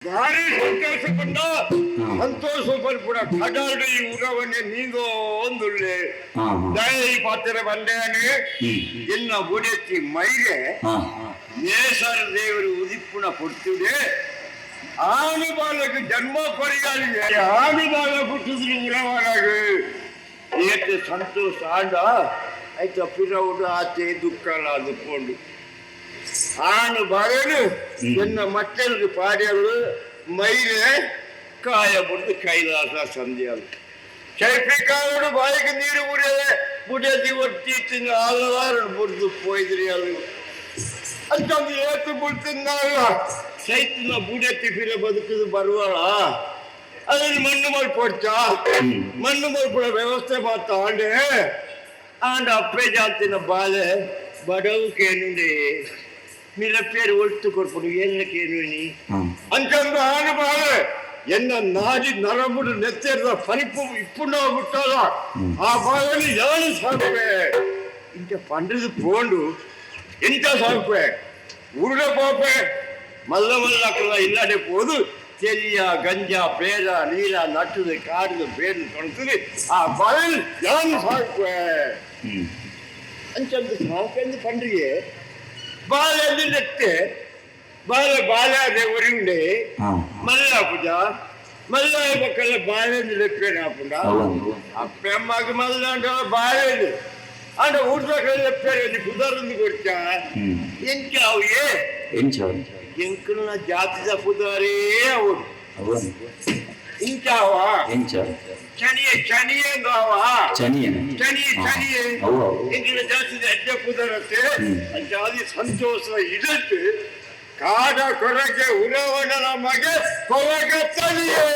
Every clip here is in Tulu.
ಭಾರಿ ಸಂತೋಷ ಪಂಡ ಸಂತೋಷ ಪಡ್ಪುಡ ಕಡಾಡು ಈ ಉರವನ್ನೇ ನೀಂದೋ ಒಂದುಳ್ಳೆ ಹಾ, ಹಾ. ದಯ ಈ ಪಾತ್ರ ಬಂದೇನೆ ಎನ್ನ ಬುಡೆತ್ತಿ ಮೈರೆ ಹಾ ನೇಸರ ದೇವರು ಉದಿಪ್ಪುನ ಕೊಡ್ತಿದೆ ಆನು ಬಾಲಕ ಜನ್ಮ ಪರಿಯಾಳಿಗೆ ಆನು ಬಾಲ ಹುಟ್ಟಿದ್ರು ಉರವನಾಗ ಏತೆ ಸಂತೋಷ ಆಂಡ ಆಯ್ತು ಪಿರವುಡು ಆಚೆ ದುಃಖ ಅದು ಆನು ಬಾಲನು ಎನ್ನ ಮಕ್ಕಳಿಗೆ ಪಾಡ್ಯರು ಮೈರೆ ಕಾಯ ಬುಡ್ದು ಕೈಲಾಸ ಸಂಧಿಯಲು ಚೈಪಿಕಾವಡು ಬಾಯಿಗೆ ನೀರು ಉರಿಯದೆ ಬುಡದಿ ಒಟ್ಟಿ ತಿಂದು ಆಲವಾರು ಬುಡ್ದು ಪೋಯ್ದ್ರಿ ಅದು ಅಂತಂದು ಏತು ಬಿಡ್ತಿದ್ದಾಗ ಸೈತಿನ ಬುಡತಿ ಫಿರ ಬದುಕುದು ಬರುವಳ ಅದನ್ನು ಮಣ್ಣು ಮಲ್ಪೊಡ್ಚ ಮಣ್ಣು ಮಲ್ಪಡ ವ್ಯವಸ್ಥೆ ಮಾಡ್ತಾ ಆಂಡೆ ಆಂಡ ಅಪ್ಪೆ ಜಾತಿನ ಬಾಲೆ ಬಡವು ಕೇನುಂಡೆ ಮಿರ ಪೇರು ಒಳ್ತು ಕೊಡ್ಪಡು ಎಲ್ಲ ಕೇನುನಿ ಹಾ ಅಂತಂದು ಆನು ಬಾಳೆ ಎನ್ನ ನಾಡಿ ನರముడు ನೆತ್ತೆರ್ದ ಫಲಿಪು ಇಪ್ಪುಂಡ ಬಿಟ್ಟಲ್ಲ ಆ ಬಾಳని ಯಾರು ಸಾಕುವೆ ಇಂತ ಪಂಡದು ಪೋಂಡು ಎಂತ ಸಾಕುವೆ ಉರುಡ ಪೋಪೆ ಮಲ್ಲ ಮಲ್ಲ ಕುಲ ಇಲ್ಲಡೆ ಪೋದು ತೆಲಿಯ ಗಂಜ ಪೇರ ನೀರ ನಟ್ಟದು ಕಾಡುದು ಬೇರು ತೊಣುತ್ತದೆ ಆ ಬಾಳని ಯಾರು ಸಾಕುವೆ ಹ್ಮ್ ಅಂತಂದು ಸಾಕೆಂದು ಪಂಡ್ರಿಗೆ ಬಾಳೆಂದು ನೆತ್ತೆ ಬಾಳೆ ಬಾಳೆ ಉರುಂಡೆ ಹಾ ಮಲ್ಲ ಪೂಜ ಮಲ್ಲ ಮಕ್ಕಳ ಬಾಳೆಂದು ಲೆಪ್ಪೇನಾಪುಂಡ ಹೌದು ಅಪ್ಪೆ ಅಮ್ಮಗ್ ಮಲ್ಲ ಅಂಡ ಬಾಳೆಂದು ಅಂಡ ಊಟದ ಲೆಪ್ಪೇರು ಪುದರಂದು ಕೊಡ್ತ ಹ್ಮ್ ಎಂಕ ಅವು ಏ ಎಂಚ ಎಂಕಲ್ನ ಜಾತಿದ ಪುದಾರೇ ಅವನು ಅವನು ಇಂಚಾವ ಎಂಚ ಚನಿಯ ಚನಿಯಂದಾವ ಚನಿಯನ ಚನಿ ಚನಿಯೇ ಅವು ಅವು ಎಂಕಲ್ನ ಜಾತಿದ ಅಡ್ಡ ಪುದರತ್ತೆ ಹ್ಮ್. ಜಾತಿ ಸಂತೋಷ ಇದಕ್ಕೆ ಕಾಡ ಕೊರಗೆ ಉರವಣನ ಮಗ ಕೊರಗ ತನಿಯೇ.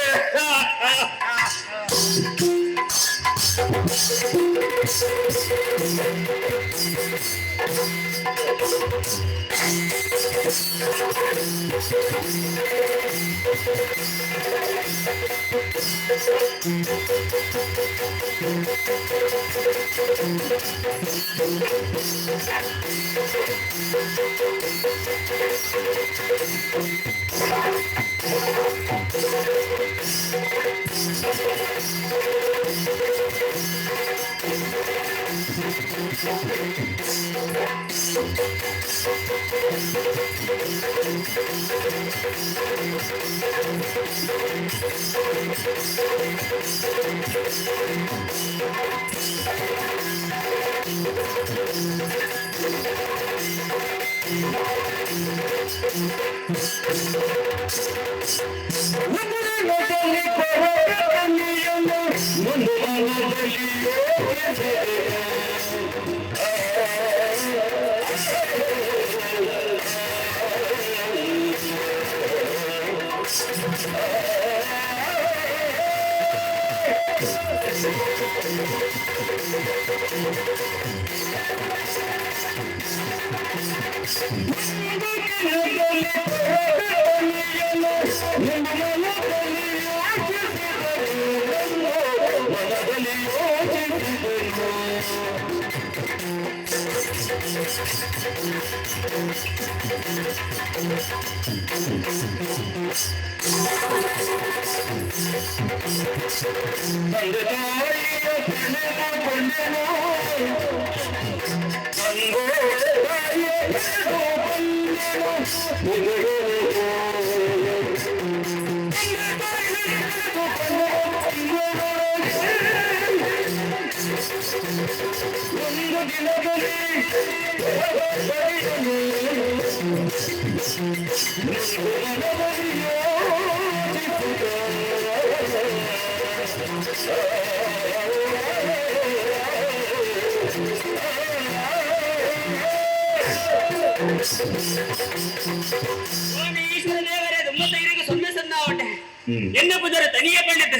ಸ್ವಾಮಿ ಈಶ್ವರ ದೇವರೇ ದುಮ್ಮತೈರಿಗೆ ಸೊನ್ನೆ ಸನ್ನಾವಟೆ ಹ್ಮ್. ಎನ್ನ ಪುದರ ತನಿಯ ಪಂಡಿತ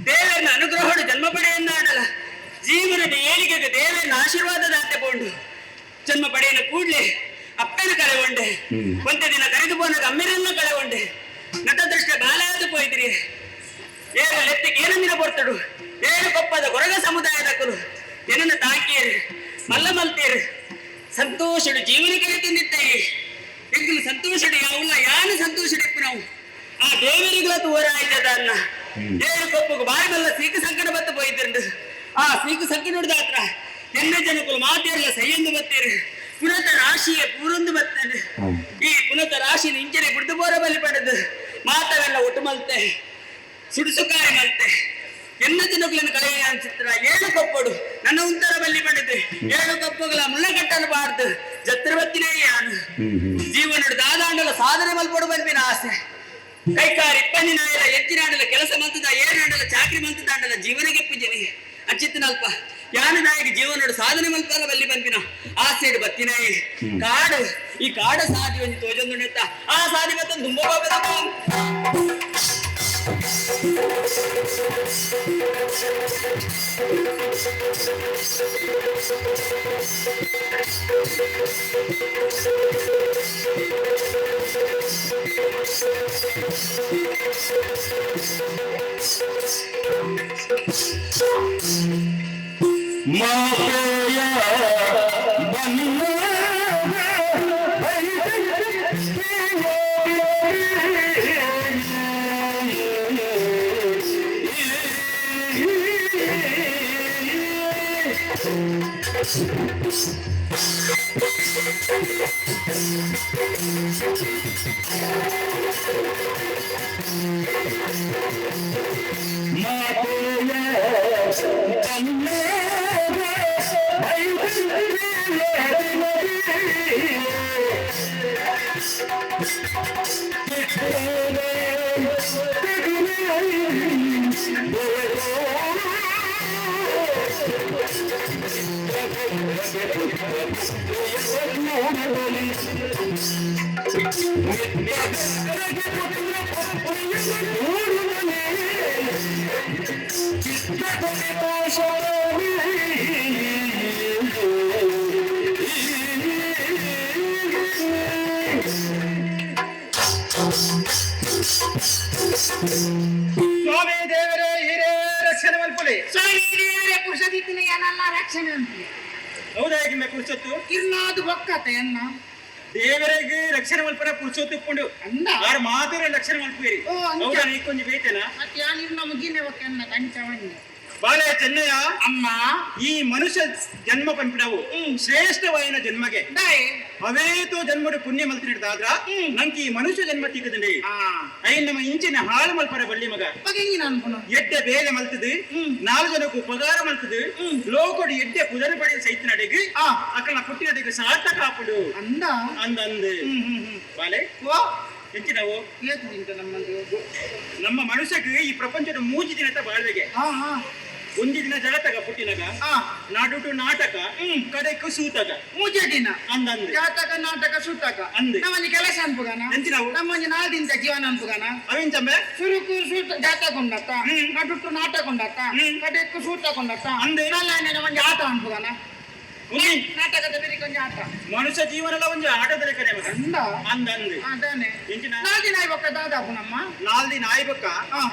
ದೇವರನ್ನ ಅನುಗ್ರಹಡು ಜನ್ಮ ಪಡೆಯನ್ನಾಡಲ ಜೀವನದ ಏಳಿಗೆಗೆ ದೇವರನ್ನ ಆಶೀರ್ವಾದ ದಾತೆ ಪೋಂಡು ಜನ್ಮ ಪಡೆಯನ ಕೂಡ್ಲೆ ಅಪ್ಪನ ಕಳೆಗೊಂಡೆ ಹ್ಮ್. ಒಂದೇ ದಿನ ಕರೆದು ಪೋನಾಗ ಅಮ್ಮಿರನ್ನ ಕಳೆಗೊಂಡೆ ನಟದೃಷ್ಟ ಬಾಲಾದ ಪೋಯ್ದ್ರಿ ಏಳು ಲೆತ್ತಿಗೆ ಏನಂದಿನ ಬರ್ತಡು ಏಳು ಕೊಪ್ಪದ ಕೊರಗ ಸಮುದಾಯದ ಕುಲು ಏನನ್ನ ತಾಕಿಯರು ಮಲ್ಲ ಮಲ್ತೇರು ಸಂತೋಷಡು ಜೀವನ ಕರೆ ತಿಂದಿತ್ತೈ ಎಂಕುಲು ಸಂತೋಷಡು ಯಾವುಲ್ಲ ಯಾನು ಸಂತೋಷಡು ಇಪ್ಪು ನಾವು. ಆ ದೇವರಿಗಳ ತೋರಾಯ್ತದ ಅನ್ನ. ಏಳು ಕೊಪ್ಪಗು ಬಾಯಿ ಮಲ್ಲ ಸೀಕು ಸಂಕಟ ಬತ್ತ ಪೋಯ್ತಿಂಡು. ಆ ಸೀಕು ಸಂಕಟ ದಾತ್ರ ಎನ್ನ ಜನಕುಲು ಮಾತೇರ್ಲ ಸೈಯೊಂದು ಬತ್ತೇರು. ಪುನತ ರಾಶಿಯೇ ಪೂರೊಂದು ಬತ್ತೇನೆ. ಈ ಪುನತ ರಾಶಿ ಇಂಚನೆ ಗುಡ್ದು ಬೋರ ಬಲಿ ಪಡೆದು ಮಾತವೆಲ್ಲ ಒಟ್ಟು ಮಲ್ತೆ ಸುಡುಸುಕಾರಿ ಮಲ್ತೆ ಎನ್ನ ಜನಕುలను ಕಳೆಯ ಚಿತ್ರ ಏಳು ಕೊಪ್ಪಡು ನನ್ನ ಉಂತರ ಬಲ್ಲಿ ಪಡೆದು ಏಳು ಕಪ್ಪುಗಳ ಮುಳ್ಳಗಟ್ಟನ್ನು ಬಾರ್ದು ಜತ್ರ ಬತ್ತಿನೇ ಯಾನು. ಜೀವನಡು ದಾದಾಂಡಲ ಸಾಧನೆ ಮಲ್ಪಡು ಬಂದಿನ ಆಸೆ. ಕೈಕಾರಿ ಇಪ್ಪಂದಿ ನಾಯರ ಎತ್ತಿನಾಡಲ ಕೆಲಸ ಮಂತದ ಏನಾಡಲ ಚಾಕ್ರಿ ಮಂತದಾಂಡಲ ಜೀವನಕ್ಕೆ ಪೂಜನೆ ಅಚ್ಚಿತ್ತನಲ್ಪ ಯಾನು ನಾಯಕ ಜೀವನಡು ಸಾಧನೆ ಮಲ್ಪರ ಬಲ್ಲಿ ಬಂದಿನ ಆಸೆಡು ಬತ್ತಿನಾಯಿ. ಕಾಡು ಈ ಕಾಡ ಸಾಧಿ ಒಂಜಿ ತೋಜೊಂದುಂಡೆತ್ತ ಆ ಸಾಧಿ ಬತ್ತ ದುಂಬ. ಮಾತೆಯ ಬನ್ನ. ಸ್ವಾಮಿ ದೇವರೇ, ಹಿರೇ ರಕ್ಷಣೆ ಮಲ್ಪುಲಿ. ಸ್ವಾಮಿ ದೇವರೇ, ಪುರುಷದಿತ್ತಿನ ಏನಲ್ಲ ರಕ್ಷಣೆ ಅಂತ. ಹೌದಾ? ಗಿಮ್ಮೆ ಪುರುಷತ್ತು. ಇರ್ನಾದು ಬೊಕ್ಕತ ಎನ್ನ. ದೇವರಿಗೆ ರಕ್ಷಣೆ ಮಲ್ಪನ ಪುರುಷತ್ತು ಉಪ್ಪುಂಡು. ಅಂದ. ಆರು ಮಾತ್ರ ರಕ್ಷಣೆ ಮಲ್ಪುವಿರಿ. ಓ, ಅಂಚ. ಹೌದಾ? ನೀಕೊಂಜಿ ಬೇತೇನಾ? ಮತ್ತೆ ಯಾನ್ ಇರ್ನ ಮುಗಿನೆ ಒಕ್ಕೆನ್ನ ಕಂಚವಣ್ಣಿ. ಬಾಲ ಚೆನ್ನಯ್ಯ. ಅಮ್ಮ. ಈ ಮನುಷ್ಯ ಜನ್ಮ ಪನ್ಪಿಡವು ಶ್ರೇಷ್ಠವಾಯಿನ ಜನ್ಮಗೆ. ದಾಯೆ? ಅವೇತೋ ಜನ್ಮಡು ಪುಣ್ಯ ಮಲ್ತಿಡ್ದಾದ್ರ ನಂಗೆ ಈ ಮನುಷ್ಯ ಜನ್ಮ ತಿಕ್ಕದಂಡಿ. ಆ. ಐನ್ ನಮ್ಮ ಇಂಚಿನ ಹಾಳು ಮಲ್ಪರ ಬಳ್ಳಿ ಮಗ. ಬಗೆಂಗಿ ಅನ್ಪುನು. ಎಡ್ಡೆ ಬೇಲೆ ಮಲ್ತದು, ನಾಲ್ಕು ಜನಕ್ಕೆ ಉಪಕಾರ ಮಲ್ತದು, ಲೋಕಡು ಎಡ್ಡೆ ಪುದರು ಪಡೆಯ ಸೈತನಡೆಗೆ ಅಕ್ಕನ ಪುಟ್ಟಿನಡೆಗೆ ಸಾರ್ಥಕ ಆಪುಡು. ಅಂದ. ಅಂದ ಅಂದ. ಹ್ಮ್ ಹ್ಮ್ ಹ್ಮ್ ಬಾಲೆ. ಓ. ಎಂಚಿನವು? ಏತು ತಿಂತ ನಮ್ಮದು. ನಮ್ಮ ಮನುಷ್ಯಗೆ ಈ ಪ್ರಪಂಚದ ಮೂಜಿ ದಿನದ ಬಾಳ್ವೆಗೆ. ಹಾ ಹಾ ಒಂಜಿ ದಿನ ಜಗತ್ತಗ ಪುಟ್ಟಿನಗ, ನಾಡುಟು ನಾಟಕ, ಕಡೆಕು ಸೂತಕ. ಮೂಜೆ ದಿನ. ಅಂದಂದು. ಜಾತಕ, ನಾಟಕ, ಸೂತಕ. ಅಂದೆ. ನಮ್ಮಲ್ಲಿ ಕೆಲಸ ಅನ್ಪುಗನ. ಎಂಚಿನವು? ನಮ್ಮೊಂಜಿ ನಾಲ್ ದಿನದ ಜೀವನ ಅನ್ಪುಗನ. ಅವಿಂಚಂಬೆ. ಸುರುಕು ಸೂತ ಜಾತಕ ಉಂಡತ್ತ, ನಡುಟ್ಟು ನಾಟಕ ಉಂಡತ್ತ, ಕಡೆಕ್ಕು ಸೂತಕ ಉಂಡತ್ತ. ಅಂದೆ. ನಾಲ್ನೇ ಒಂಜಿ ಆಟ ಅನ್ಪುಗನ. ಒಂಜಿ ನಾಟಕದ ಬೇರೆ ಒಂಜಿ ಆಟ. ಮನುಷ್ಯ ಜೀವನದ ಒಂಜಿ ಆಟದ ಲೆಕ್ಕನೆ ಮಗ. ಅಂದ. ಅಂದಂದು. ಅದಾನೆ. ಎಂಚಿನ? ನಾಲ್ ದಿನ ಆಯ್ಬೊಕ್ಕ ದಾದಾಪು ನಮ್ಮ. ನಾಲ್ ದಿನ ಆಯ್ಬಕ್ಕ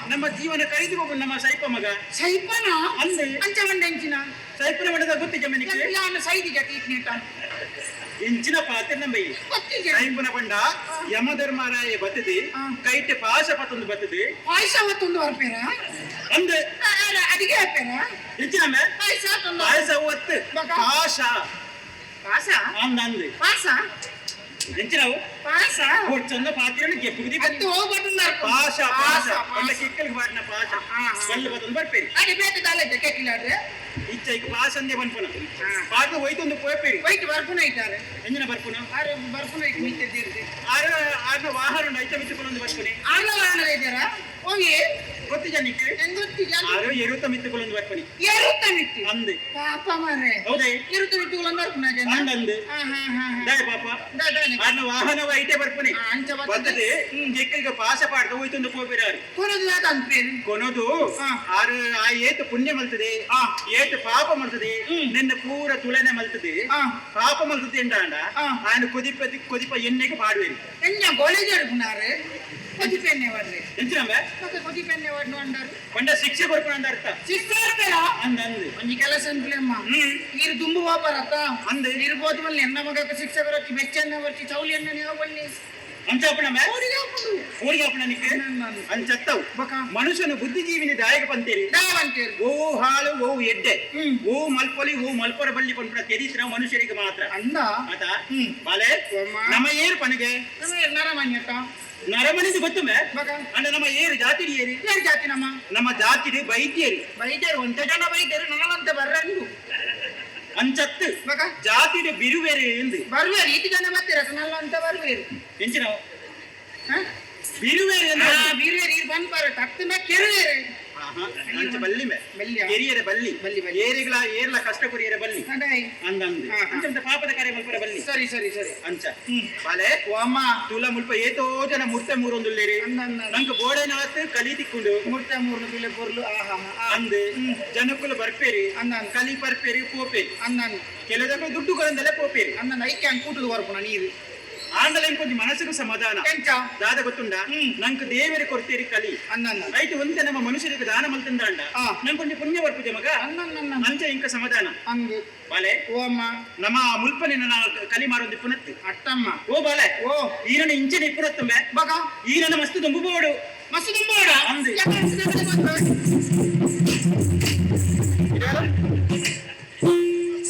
ನಮ್ಮ ಜೀವನ ಕೈದು ಹೋಗು ನಮ್ಮ ಸೈಪ ಮಗ. ಸೈಪನ? ಅಂದೆ. ಅಂಚ ಒಂಡೆ ಎಂಚಿನ? ಸೈಪನ ಮಠದ ಗೊತ್ತಿಗೆ ಮನಿಗೆ. ಯಾನು ಸೈದಿಗೆ ತೀಟ್ನೇಟ. ಎಂಚಿನ ಪಾತ್ರ ನಂಬೈ. ಗೊತ್ತಿಗೆ. ಸೈಪನ ಬಂಡ ಯಮಧರ್ಮರಾಯ ಬತ್ತದೆ. ಕೈಟೆ ಪಾಶ ಪತ್ತೊಂದು ಬತ್ತದೆ. ಪಾಯಸ ಮತ್ತೊಂದು ಬರ್ಪೇರ. ಅಂದೆ. ಅಡಿಗೆ ಹಾಪೇರ. ಎಂಚಿನ ಪಾಯಸ ತೊಂದು. ಪಾಯಸ ಒತ್ತು. ಬಕ. ಪಾಶ. ಪಾಸ. ಅಂದಂದು. ಪಾಸ. ಎಂಚಿನವು? ಪಾಸ. ಚಂದ ಪಾತ್ರೆ ಗೆಪ್ಪುಗುದಿ. ಅತ್ತು ಹೋಗ್ಬಾರ್ದು. ಪಾಶ ಪಾಶ ಪಂಡ ಕಿಕ್ಕಲ್ಗೆ ಬಾಡಿನ ಪಾಶ ಬಲ್ಲು ಬತ್ತೊಂದು ಬರ್ಪೇರಿ. ಅಡಿ ಬೇತೆ ದಾಲ ಕೆಕ್ಕಿಲಾಡ್ರೆ. ಇಚ್ಚ ಈಗ ಪಾಶ ಅಂದೆ ಬನ್ಪುನ ಪಾಟ್ಲ ಹೋಯ್ತೊಂದು ಪೋಪೇರಿ. ವೈಟ್ ಬರ್ಪುನ ಇದ್ದಾರೆ. ಎಂಜಿನ ಬರ್ಪುನ? ಆರೆ ಬರ್ಪುನ ಇಟ್ಟು ಮಿತ್ತಿರ್ತೀರ್ತಿ. ಆರ ಆರ್ನ ವಾಹನ ಉಂಡು ಐತ ಮಿತ್ತುಕೊಂಡು ಬರ್ಪುನಿ. ಆರ್ನ ವಾಹನ ಇದ್ದಾರಾ ಹೋಗಿ. ಗೊತ್ತಿ ಜನಕ್ಕೆ. ಹೆಂಗ್ ಗೊತ್ತಿಲ್ಲ. ಆರು ಎರುತ್ತ ಮಿತ್ತುಕೊಂಡು ಬರ್ಪುನಿ. ಏರುತ್ತ ಮಿತ್ತಿ. ಅಂದೆ. ಪಾಪ ಮಾರ್ರೆ. ಹೌದೇ. ಏರುತ್ತ ಮಿತ್ತುಗಳನ್ನು ಬರ್ಪುನ ಜನ. ಅಂದಂದು. ಹಾ ಹಾ ಹಾ ಹಾ. ದಾಯ ಪಾಪ. ದಾನೆ. ಆರ್ನ ವಾಹನವ ಐಟೆ ಬರ್ಪುನಿ. ಅಂಚ ಬರ್ತದೆ. ಬರ್ತದೆ ಕಿಕ್ಕಲ್ಗೆ ಪಾಶ ಪಾಡ್ದು ಹೋಯ್ತೊಂದು ಪೋಪೇರಿ ಆರು. ಕೊನದು ಯಾವ್ದು ಅನ್ಪೇರು? ಕೊನದು. ಆರು ಆ ಏತು ಪುಣ್ಯ ಮಲ್ತದೆ, ಏತು ಪಾಪ ಮಲ್ತದೆ, ನಿನ್ನ ಪೂರ ತುಲನೆ ಮಲ್ತದೆ. ಪಾಪ ಮಲ್ತದೆ ಎಂದಾಂಡ ఆయన ಕೊದಿಪ ಕೊದಿಪ ಎಣ್ಣೆಗೆ ಪಾಡುವೇರಿ. ಎಂಜ ಕಾಲೇಜ್ ಅಡ್ಪುನಾರು ಕೊದಿ ಪೆನ್ನೆ ವರ್ರೆ. ಎಂಚಿನಂಬೆ? ಮತ್ತೆ ಕೊದಿ ಪೆನ್ನೆ ವರ್ನು ಅಂಡಾರು. ಪಂಡ ಶಿಕ್ಷೆ ಕೊರ್ಪುನ ಅಂದ ಅರ್ಥ. ಸಿಸ್ಟರ್. ಅಂದ ಅಂದು. ಒಂಜಿ ಕೆಲಸ ಅನ್ಪ್ಲೆಮ್ಮ. ನೀರು ದುಂಬು ವಾಪರತ್ತ. ಅಂದೆ. ನೀರು ಬೋದ ಮಲ್ಲಿ ಎನ್ನ ಮಗಕ್ಕೆ ಶಿಕ್ಷೆ ಬರಚ್ಚಿ, ಬೆಚ್ಚ ಎಣ್ಣೆ ಬರ್ಚಿ, ಚೌಲಿ ಎಣ್ಣೆ ನೀವು ಬನ್ನಿ. ಅಂಚಾಪಣ ಊರಿಗೆ ಅಪ್ಪಣ ನಿಕ್ಕೆ ಅಂಚತ್ತವು. ಬೊಕ? ಮನುಷ್ಯನ ಬುದ್ಧಿಜೀವಿನಿ ದಾಯಕ ಪಂತೇರಿ. ದಾವಂತೇರು. ಓ ಹಾಳು ಓ ಎಡ್ಡೆ, ಹ್ಮ್. ಓ ಮಲ್ಪೊಲಿ ಓ ಮಲ್ಪರ ಬಳ್ಳಿ ಪನ್ಪುನ ತೆರೀತಿನ ಮನುಷ್ಯರಿಗೆ ಮಾತ್ರ. ಅಂದ. ಆತ. ಹ್ಮ್. ಬಾಲೆ, ಅಮ್ಮ. ನಮ್ಮ ಏರು ಪನಿಗೆ ನರಮನ್ಯತ. ನರಮನಿದು ಗೊತ್ತುಮೆ. ಬೊಕ? ಅಂಡ ನಮ್ಮ ಏರು ಜಾತಿ ಏರಿ. ಏರ್ ಜಾತಿ ನಮ್ಮ? ನಮ್ಮ ಜಾತಿಡು ಬೈದ್ಯರಿ. ಬೈದ್ಯರು ಒಂತೆ ಜನ ಬೈದ್ಯರು, ನಾನಂತೆ ಬರ್ರಂದು. ಅಂಚತ್ತು. ಬೊಕ? ಜಾತಿಡು ಬಿರುವೆರೆ ಎಂದು. ಬರ್ವೇರು, ಇಟ್ಟು ಜನ ಬರ್ತೀರ, ನಲ್ಲಂತ ಬರ್ವೇರು. ಎಂಚಿನ? ಹ? ಬಿರುವೆರೆ ಆ, ಎಂದು. ಬೀರ್ವೇರು ಇರ್ ಬಂದ್ಪಾರ ತತ್ತಿನ ಕೆರುವೇರು. ಆಹಾ, ಅಂಚ ಬಲ್ಲಿ ಮೆ. ಬಲ್ಲಿಯಾ? ಕೆರಿಯರ ಬಲ್ಲಿ. ಬಲ್ಲಿ, ಬಲ್ಲಿ. ಏರಿಗಳ ಏರ್ಲ ಕಷ್ಟ ಕೊರಿಯರ ಬಲ್ಲಿ. ಅದೇ. ಅಂದಂದು. ಹಾ, ಹಾ. ಅಂಚಂತ ಪಾಪದ ಕಾರ್ಯ ಮಲ್ಪರ ಬಲ್ಲಿ. ಸರಿ ಸರಿ ಸರಿ. ಅಂಚ. ಹ್ಮ್. ಬಾಲೆ, ಓ ಅಮ್ಮ. ತುಲ ಮುಲ್ಪ ಏತೋ ಜನ ಮುರ್ತೆ ಮೂರೊಂದುಲ್ಲೇರಿ. ಅಂದ ಅಂದ. ನಂಗೆ ಬೋಡೆನಾತ್ ಕಲಿ ತಿಕ್ಕೊಂಡು. ಮುರ್ತೆ ಮೂರ್ನು ಪಿಲೆ ಪೊರ್ಲು, ಆಹಾ ಆ. ಅಂದ್ ಜನಕ್ಕುಲು ಬರ್ಪೇರಿ. ಅಂದ ಅಂದ. ಕಲಿ ಪರ್ಪೇರಿ ಪೋಪೇರಿ. ಅಂದ ಅಂದ. ಕೆಲದಕ್ಕೆ ದುಡ್ಡು ಕೊರಂದಲೇ ಪೋಪೇರಿ. ಅಂದ, ಐಕೆ ಅಂಗ್ ಕೂಟುದು ಬರ್ಪುನ ನೀರು. ಆಂಡಲ ಕೊಂಚ ಮನಸ್ಸಿಗೂ ಸಮಾಧಾನ. ಎಂಚ? ದಾದ ಗೊತ್ತುಂಡ? ಹ್ಮ್. ನಂಗೆ ದೇವರೇ ಕೊಡ್ತೇರಿ ಕಲಿ. ಅಂದ ಅಂದ. ರೈಟ್, ಒಂದೇ ನಮ್ಮ ಮನುಷ್ಯರಿಗೆ ದಾನ ಮಲ್ತಂದಾಂಡ ಆ. ನಂಗೆ ಕೊಂಚ ಪುಣ್ಯ ಬರ್ಪುಜೆ ಮಗ. ಅಂದ ಅಂದ ಅಂದ. ಅಂಚ ಇಂಕ ಸಮಾಧಾನ. ಅಂದ್. ಬಾಲೆ, ಓ ಅಮ್ಮ. ನಮ್ಮ ಮುಲ್ಪನೆ ನನ್ನ ಕಲಿ ಮಾರೊಂದು ಪುನತ್ತು. ಅಟ್ಟಮ್ಮ. ಓ ಬಾಲೆ. ಓ. ಈರನ ಇಂಚನೆ ಇಪ್ಪುನತ್ತಂಬೆ. ಬಗ. ಈರನ ಮಸ್ತ್ ದುಂಬುಬೋಡು. ಮಸ್ತ್ ತುಂಬೋಡ. ಅಂದ್.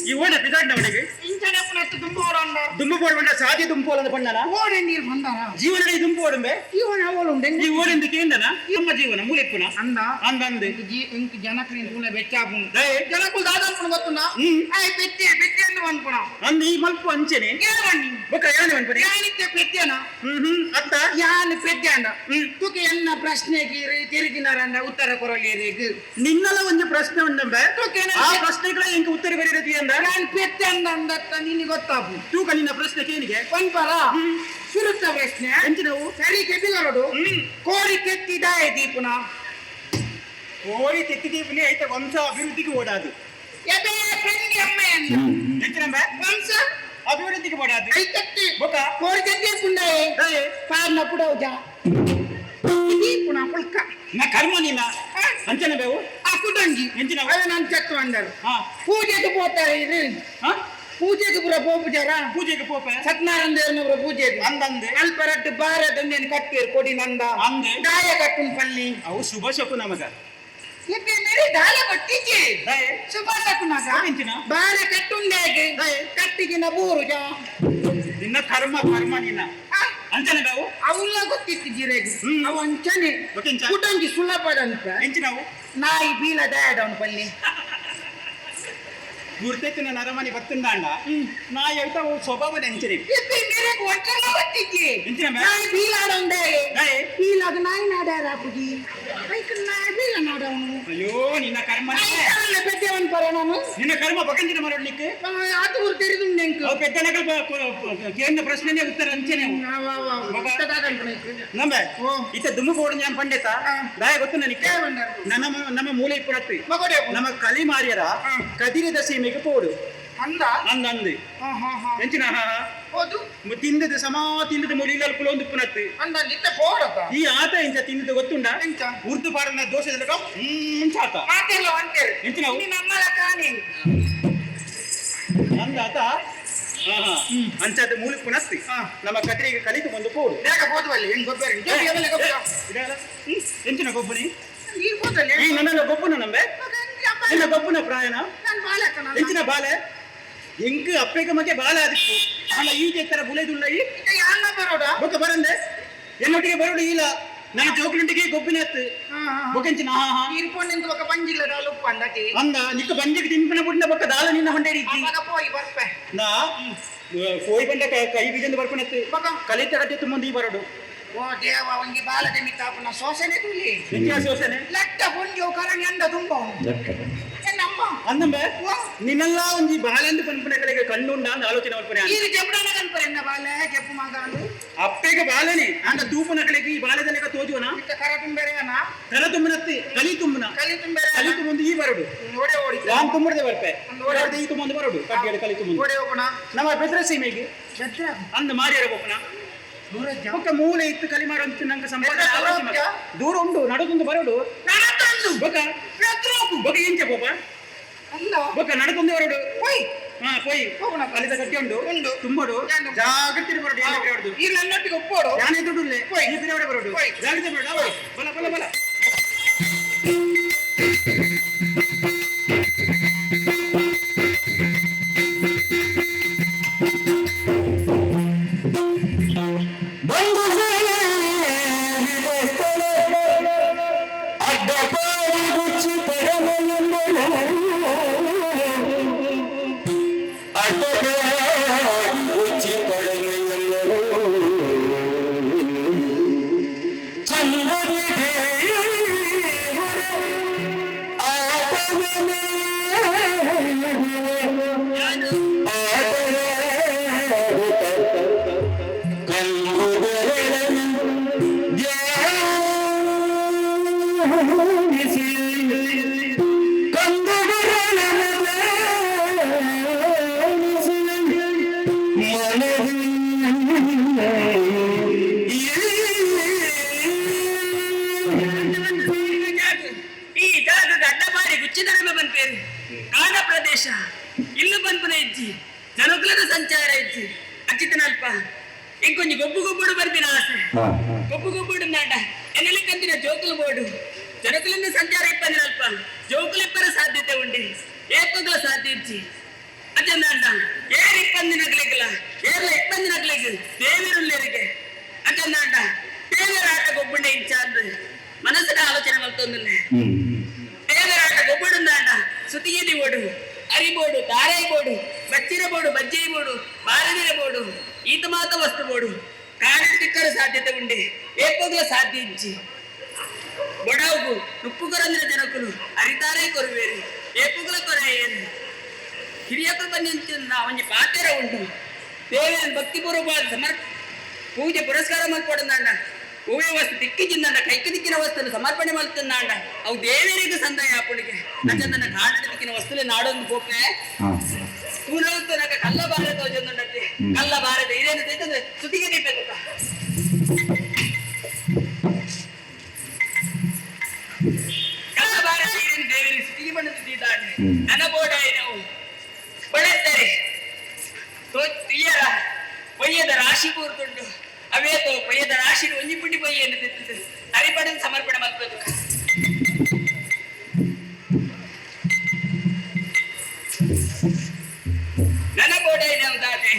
ಈ ಓಣ ಪಿದಾಡ್ನ ಅವನಿಗೆ. ಇಂಚನೆ ಪುನತ್ತು ತುಂಬೋಡ ಅಂದ. ದುಂಬುಬೋಡು ಬಂಡ ಸಾದಿ ದುಂಪೋಲದ ಪಣ್ಣನ. ಓಡೆ ನೀರು ಬಂದಾರ. ಜೀವನ ದುಂಬೋಡುಂಬೆ. ಇವನ ಅವಳು ಉಂಡೆ. ಈ ಓಡೆಂದು ಕೇಂದನ ನಮ್ಮ ಜೀವನ ಮೂಲೆಪ್ಪುನ. ಅಂದ. ಅಂದ ಅಂದ್. ಇಂಕ್ ಜೀ ಇಂಕ್ ಜನಕ್ರಿನ್ ತೂಲೆ ಬೆಚ್ಚಾಪುಂಡು. ದಯೆ. ಜನಕುಲ್ ದಾದನ್ಪುಣ ಗೊತ್ತುಂಡ? ಹ್ಮ್. ಆಯ್ ಪೆತ್ತೆ ಪೆತ್ತೆ ಅಂದ್ ಪನ್ಪುಣ. ಅಂದ್ ಈ ಮಲ್ಪು ಅಂಚೆನೆ. ಏವಣ್ಣಿ. ಬೊಕ್ಕ ಯಾನೆ ಮನ್ಪುನಿ? ಯಾನಿತ್ತೆ ಪೆತ್ತೆನ. ಹ್ಮ್ ಹ್ಮ್ ಅತ್ತ. ಯಾನ್ ಪೆತ್ತೆ ಅಂಡ. ಹ್ಮ್. ತುಕೆ ಎನ್ನ ಪ್ರಶ್ನೆಗೆ ತಿರುಗಿನಾರಂಡ ಉತ್ತರ ಕೊರಲೇರಿಗೆ. ನಿನ್ನಲ ಒಂದು ಪ್ರಶ್ನೆ ಉಂಡಂಬೆ. ತುಕೆ ಆ ಪ್ರಶ್ನೆಗಳ ಇಂಕ ಉತ್ತರ ಬರೀರತಿ ಅಂದ. ಯಾನ್ ಪೆತ್ತೆ ಅಂದ ಅಂದತ್ತ ನಿನ್ಗೆ ಗೊತ್ತಾಪು. ತೂಕ ನಿನ್ನ ಪ್ರಶ್ನೆ ಕೇನಿಗೆ. ಪನ್ಪರ ಸುರುತ್ತ ಪ್ರಶ್ನೆ. ಎಂಚಿನವು? ಸರಿ ಕೆಬಿಲೊಡು. ಹ್ಮ್. ಕೋರಿ ಕೆತ್ತಿದಾಯ ದೀಪುನ. ಕೋಳಿ ತೆತ್ತಿ ದೀಪನಿ ಐತ ವಂಶ ಅಭಿವೃದ್ಧಿಗೆ ಓಡಾದು. ಎದೆ ಪೆಂಗಿ ಅಮ್ಮಯ್ಯನ್ನ. ಎಂಚಿನಂಬೆ? ವಂಶ ಅಭಿವೃದ್ಧಿಗೆ ಓಡಾದು. ಐತತ್ತಿ. ಬೊಕ್ಕ? ಕೋರಿ ಕೆತ್ತಿ ಪುಂಡಾಯೆ. ದಯೆ. ಪಾರ್ನ ಪುಡೌಜ ದೀಪುನ ಪುಲ್ಕ. ನಾ ಕರ್ಮ ನಿನ್ನ ಅಂಚನೆ ಬೇವು. ಆ ಕುಟಂಜಿ. ಎಂಚಿನವು? ಅದ ನಾನು ಚತ್ತು ಅಂದರು. ಹಾ. ಪೂಜೆಗೆ ಪೋತಾರೆ ಇದು. ಹಾ. ಪೂಜೆಗೆ ಪೂರ ಪೋಪುಜಾರ. ಪೂಜೆಗೆ ಪೋಪೆ. ಸತ್ಯನಾರಾಯಣ ದೇವರನವರ ಪೂಜೆಗೆ. ಅಂದಂದೆ. ಅಲ್ಪರಟ್ಟು ಬಾರ ದಂಡೆನ ಕಟ್ಟೇರು ಕೊಡಿ ನಂದ. ಅಂದೆ. ದಾಯ ಕಟ್ಟುನ್ ಪಲ್ಲಿ. ಅವು ಶುಭ ಶಕುನ ಮಗ. ಇತ್ತೆ ಮೇರೆ ದಾಲ ಕೊಟ್ಟಿಜಿ. ದಯೆ. ಶುಭ ಶಕುನಗ. ಎಂಚಿನ? ಬಾರ ಕಟ್ಟುಂಡೇಗೆ. ದಯೆ. ಕಟ್ಟಿಗಿನ ಬೂರುಜ. ನಿನ್ನ ಕರ್ಮ ಕರ್ಮ ನಿನ್ನ ಅಂಚನೆ ಬೇವು. ಅವುಲ್ಲ ಗೊತ್ತಿತ್ತು ಜಿರೆಗ್. ಹ್ಮ್. ಅವು ಅಂಚನೆ. ಗೊತ್ತಿಂಚ? ಕುಟಂಜಿ ಸುಲಭದಂತ. ಎಂಚಿನವು? ನಾಯಿ ಬೀಲ ದಾಯಡವನ್ ಪಲ್ಲಿ. ಗುರ್ತೈತಿನ ನರಮನಿ ಬತ್ತುಂದಾಂಡ ನಾ ಹೇಳ್ತಾ ಅವು ಸ್ವಭಾವದ ಎಂಚನೆ. ಇತ್ತೆ ಮೇರೆಗ್ ಒಂಚಲ ಗೊತ್ತಿಜ್ಜಿ. ಎಂಚಿನ ಬೇ? ನಾಯಿ ಬೀಲಾಡೊಂದೇ. ದಯೆ. ಬೀಲಾಗ ನಾಯಿ ನಾಡ್ಯಾರ ಪುಜಿ. ಐಕ್ ನಾಯಿ ಬೀಲ ನಾಡವನು. ಅಯ್ಯೋ ನಿನ್ನ ಕರ್ಮ. ಪೆದ್ದವನ್ ಪರ ನಾನು. ನಿನ್ನ ಕರ್ಮ ಬಕಂಜಿನ ಮರಡ್ಲಿಕ್ಕೆ. ಆತ ಊರು ತೆರೆದುಂಡೆ ಎಂಕ್. ಅವು ಪೆದ್ದ ನಕಲ್ ಕೇಂದ್ರ ಪ್ರಶ್ನೆನೇ ಉತ್ತರ ಅಂಚನೆ ಅವು. ಮಗ. ನಂಬೆ. ಓ. ಇತ್ತ ದುಮ್ಮು ಬೋಡು ഞാൻ ಪಂಡಿತ. ಆ. ದಾಯ ಗೊತ್ತು ನನಗೆ. ಏ ಬಂಡಾರ. ನಮ್ಮ ನಮ್ಮ ಮೂಲೆ ಇಪ್ಪುರತ್ತಿ. ಮಗೋಡೆ. ನಮ್ಮ ಕಲಿ ಮಾರ್ಯರ ಆ. ಕದಿರದ ಸೀಮೆಗೆ ಪೋಡು. ಅಂದ. ಅಂದ ಅಂದ್. ಹಾ ಹಾ ಹಾ. ಎಂಚಿನ ಹಾ? ಹೋದು. ತಿಂದದ ಸಮಾ ತಿಂದದ ಮುಲಿಲಲ್ ಕುಲೊಂದು ಪುನತ್ತು. ಅಂದ ಇತ್ತ ಪೋಡತ. ಈ ಆತ ಎಂಚ ತಿಂದದ ಗೊತ್ತುಂಡ? ಎಂಚ? ಉರ್ದು ಪಾಡನ ದೋಷದ ಹ್ಮ್ ಚಾತ. ಮಾತೆಲ್ಲ ಅಂತೇರು. ಎಂಚಿನವು? ಇನ್ನು ನಮ್ಮಲ ಕಾಣಿ. ಅಂದ ಆತ ಆಹಾ. ಅಂಚಾದ ಮೂಲಿ ಪುನಸ್ತಿ. ಆ. ನಮ್ಮ ಕದಿರಿಗೆ ಕಲಿತು ಬಂದು ಪೋಡು. ಬೇಗ ಹೋದ್ವಲ್ಲಿ ಹೆಂಗ್ ಗೊಬ್ಬರ ಗೊಬ್ಬರ. ಇದೆಲ್ಲ? ಹ್ಮ್. ಎಂಚಿನ ಗೊಬ್ಬನಿ? ಈಗ ಹೋದಲ್ಲಿ. ಈ ನನ್ನ ಗೊಬ್ಬನ ನಂಬೆ. ನಿನ್ನ ಗೊಬ್ಬನ ಪ್ರಾಯನ. ನಾನು ಬಾಲಕನ. ಎಂಚಿನ ಬಾಲೆ ಎಂಕ್ ಅಪ್ಪೆಗೆ ಮಗೆ ಬಾಲೆ ಆದಿಪ್ಪು ಅಲ್ಲ ಈ ತರ ಬುಲೆದುಲ್ಲ ಈ. ಈಗ ಯಾರನ್ನ ಬರೋಡ? ಬೊಕ್ಕ ಬರಂದೆ ಎನ್ನೊಟ್ಟಿಗೆ ಬರೋಡು ಇಲ್ಲ ನನ್ನ ಜೋಕ್ಲುಂಟಿಗೆ ಗೊಬ್ಬಿನ ಎತ್ತು. ಹಾ ಹಾ. ಬೊಕೆಂಚಿನ ಹಾ ಹಾ. ಇರ್ಪೊಂಡೆಂದು ఒక పంಜಿಲ್ಲ ದಾಲ ಉಪ್ಪು ಅಂದಟಿ. ಅಂದ ನಿಕ್ಕ ಬಂಜಿಗೆ ತಿನ್ಪಿನ ಬುಡ್ನ ಬೊಕ್ಕ ದಾಲ ನಿನ್ನ ಹೊಂಡೆ ಇದ್ದಿ. ಅವಾಗ ಪೋಯಿ ಬರ್ಪೆ. ನಾ ಕೋಯಿ ಬಂಡ ಕೈ ಬೀಜಂದು ಬರ್ಪುನತ್ತು. ಬೊಕ? ಕಲಿತ ಕಟ್ಟೆ ಮುಂದೆ ಈ ಬರೋಡು. ಓ ದೇವ ಒಂಜಿ ಬಾಲದ ಮಿತ್ತಾಪುನ ಸೋಸನೆ ತುಲಿ. ನಿತ್ಯ ಶೋಷಣೆ. ಲಟ್ಟ ಪೊಂಜೋ ಕರಣಿ ಅಂದ ತುಂಬ ನಮ್ಮ. ಅಂದಂಬೆ. ಓ. ನಿನ್ನೆಲ್ಲ ಒಂಜಿ ಬಾಲೆಂದು ಪನ್ಪುನ ಕಡೆಗೆ ಕಣ್ಣುಂಡ ಅಂದ್ ಆಲೋಚನೆ ಮಲ್ಪುನೆ. ಈರು ಜಬ್ಬಡನ ಕನ್ಪರೆ ಎನ್ನ ಬಾಲೆ ಜಪ್ಪು ಮಗಾನು. ಅಪ್ಪೆಗೆ ಬಾಲನೆ ಅಂದ ತೂಪುನ ಕಡೆಗೆ ಈ ಬಾಲೆದ ಲೆಕ್ಕ ತೋಜುವನ. ಇತ್ತ ಕರ ತುಂಬೆರೆಯನ. ತಲ ತುಂಬುನತ್ತಿ ಕಲಿ ತುಂಬುನ. ಕಲಿ ತುಂಬೆರೆ. ಕಲಿ ತುಂಬುಂದು ಈ ಬರೋಡು. ಓಡೆ ಓಡಿ. ಯಾನ್ ತುಂಬುಡದೆ ಬರ್ಪೆ. ಓಡೆ. ಈ ತುಂಬೊಂದು ಬರೋಡು ಕಡ್ಡಿಯಡು ಕಲಿ ತುಂಬುಂದು. ಓಡೆ ಹೋಗೋಣ. ನಮ್ಮ ಬೆದ್ರ ಸೀಮೆಗೆ. ಬೆದ್ರ. ಅಂದ ಮಾರಿಯರ ಬೋಪನ. ದೂರ. ಬೊಕ್ಕ ಮೂಲೆ ಇತ್ತು ಕಲಿ ಮಾಡುವಂತ ನಂಗೆ ಸಂಪಾದನೆ ಬೆದ್ರ ಆಲೋಚನೆ ದೂರ. ದೂರ ಉಂಟು ನಡುತ್ತೊಂದು ಬರೋಡು. ನಡತಂದು. ಬೊಕ್ಕ ಬೆದ್ರೋಗು. ಬೊಕ್ಕ ಎಂಚ ಬೋಪ? ಅಲ್ಲ. ಬೊಕ್ಕ ನಡತೊಂದು ಬರೋಡು. ಓಯ್. ಹಾ ಪೋಯಿ ಹೋಗುಣ. ಕಲಿತ ಗಟ್ಟಿ ಉಂಡು ಉಂಡು. ತುಂಬಡು ಯಾನು? ಜಾಗ್ರತೆ ಬರೋಡು ಏನ ಬಿಡೋದು ಈ ನನ್ನೊಟ್ಟಿಗೆ ಒಪ್ಪೋಡು ಯಾನೇ ದುಡ್ಡುಲ್ಲೆ ಪೋಯ್. ಈ ಬಿರವಡೆ ಬರೋಡು ಪೋಯ್. ಜಾಗ್ರತೆ ಬರೋಡು ಅವ ಬಲ ಬಲ ಬಲ. ಬಂದು ಅಡ್ಡಪಾಡಿ ಗುಚ್ಚಿ ಪರಮೆಂದಳು ಅಡ್ಡಪಾಡಿ ಗುಚ್ಚಿ ಪರಮೆಂದಳು ಚಂದನಿಗೆ ಆಟವೇ ಈ ಜಾಗದ ಅಡ್ಡಬಾರಿ ಗುಚ್ಚಿದರಮ ಬಂಪೇರು ಕಾಡ ಪ್ರದೇಶ ಇಲ್ಲು ಬಂಪುನ ಇಜ್ಜಿ ಜನಕುಲದ ಸಂಚಾರ ಇಜ್ಜಿ ಅಚ್ಚಿತನಲ್ಪ ಇಂಕೊಂಜಿ ಗೊಬ್ಬು ಗೊಬ್ಬುಡು ಬರ್ಪಿನ ಆಸೆ ಗೊಬ್ಬು ಗೊಬ್ಬುಡು ನಾಟ ಎನ್ನಲಿ ಕಂತಿನ ಜೋಕುಲು ಬೋಡು ಜನಕುಲಿಂದ ಸಂಚಾರ ಇಪ್ಪಂದಿನಲ್ಪ ಜೋಕುಲು ಇಪ್ಪರ ಸಾಧ್ಯತೆ ಉಂಡಿ ಏಪಗಳ ಸಾಧ್ಯ ಇಜ್ಜಿ ಅಜ್ಜಂದಾಂಡ ಏರ್ ಇಪ್ಪಂದಿನಗ್ಲಿಗಿಲ್ಲ ಏರ್ಲ ಇಪ್ಪಂದಿನಗ್ಲಿಗ್ ದೇವಿರುಲ್ಲೇರಿಗೆ ಅಜ್ಜಂದಾಂಡ ದೇವರ ಆಟ ಗೊಬ್ಬುಂಡೆ ಇಂಚ ಅಂದ್ ಮನಸ್ಸಿನ ಆಲೋಚನೆ ಮಲ್ತೊಂದಿಲ್ಲ. ದೇವರಾಟ ಗೊಬ್ಬುಡುಂದಾಂಡ ಸುತಿಯಲ್ಲಿ ಓಡು ಅರಿಬೋಡು ತಾರೈ ಬೋಡು ಬಚ್ಚಿರ ಬೋಡು ಬಜ್ಜೈ ಬೋಡು ಬಾರದಿರ ಬೋಡು ಈತ ಮಾತ ವಸ್ತು ಬೋಡು ಕಾಡು ತಿಕ್ಕರ ಸಾಧ್ಯತೆ ಉಂಡೆ ಏಪೋಗ್ಲ ಸಾಧ್ಯ ಇಜ್ಜಿ. ಬೊಡಾವುಗು ನುಪ್ಪು ಕೊರಂದಿನ ಜನಕುಲು ಅರಿತಾರೇ ಕೊರುವೇರು ಏಪುಗುಲ ಕೊರೆಯೇರು. ಹಿರಿಯಕರು ಬಂದಿಂಚಿನ ಒಂಜಿ ಪಾತೆರ ಉಂಟು. ದೇವರನ್ನು ಭಕ್ತಿಪೂರ್ವಕವಾದ ಸಮರ್ ಪೂಜೆ ಪುರಸ್ಕಾರ ಮಲ್ಪೊಡಂದಾಂಡ ಹೂವೇ ವಸ್ತು ದಿಕ್ಕಿಜಿಂದಾಂಡ ಕೈக்கு ದಿಕ್ಕಿನ ವಸ್ತುನು ಸಮರ್ಪಣೆ ಮಲ್ತಂದಾಂಡ ಅವು ದೇವರಿಗೆ ಸಂದಾಯ ಆಪುಣಿಗೆ. ಅಂಚಂದನ ಕಾಡ ದಿಕ್ಕಿನ ವಸ್ತುಲೆ ನಾಡೊಂದು ಪೋಪೆ ತೂನವತ್ತು ಕಲ್ಲ ಬಾರದ ತೋಜೊಂದುಂಡತ್ತೆ ಕಲ್ಲ ಬಾರದ ಇರೇನು ತೈತಂದ್ರೆ ಸುತಿಗೆ ದೀಪೆ. ಕಲ್ಲ ಬಾರದ ಇರೇನು ದೇವರಿಗೆ ಸುತಿಗೆ ಬಣ್ಣದ ದೀದಾಂಡೆ ನನ್ನ ಬೋಡಾಯಿ ನಾವು ಬಳೆತ್ತರೆ ತೀಯರ ಪೊಯ್ಯದ ರಾಶಿ ಪೂರ್ತುಂಡು ಅವೇತೋ ಪೊಯ್ಯದ ರಾಶಿ ಒಂಜಿ ಪುಂಡಿ ಪೊಯ್ಯನ್ನು ತೆತ್ತಿತು ಅರಿಪಡನ್ ಸಮರ್ಪಣೆ ಮಲ್ಪದು. ನನ್ನ ಬೋಡಾಯಿ ನಾವು ದಾದೆ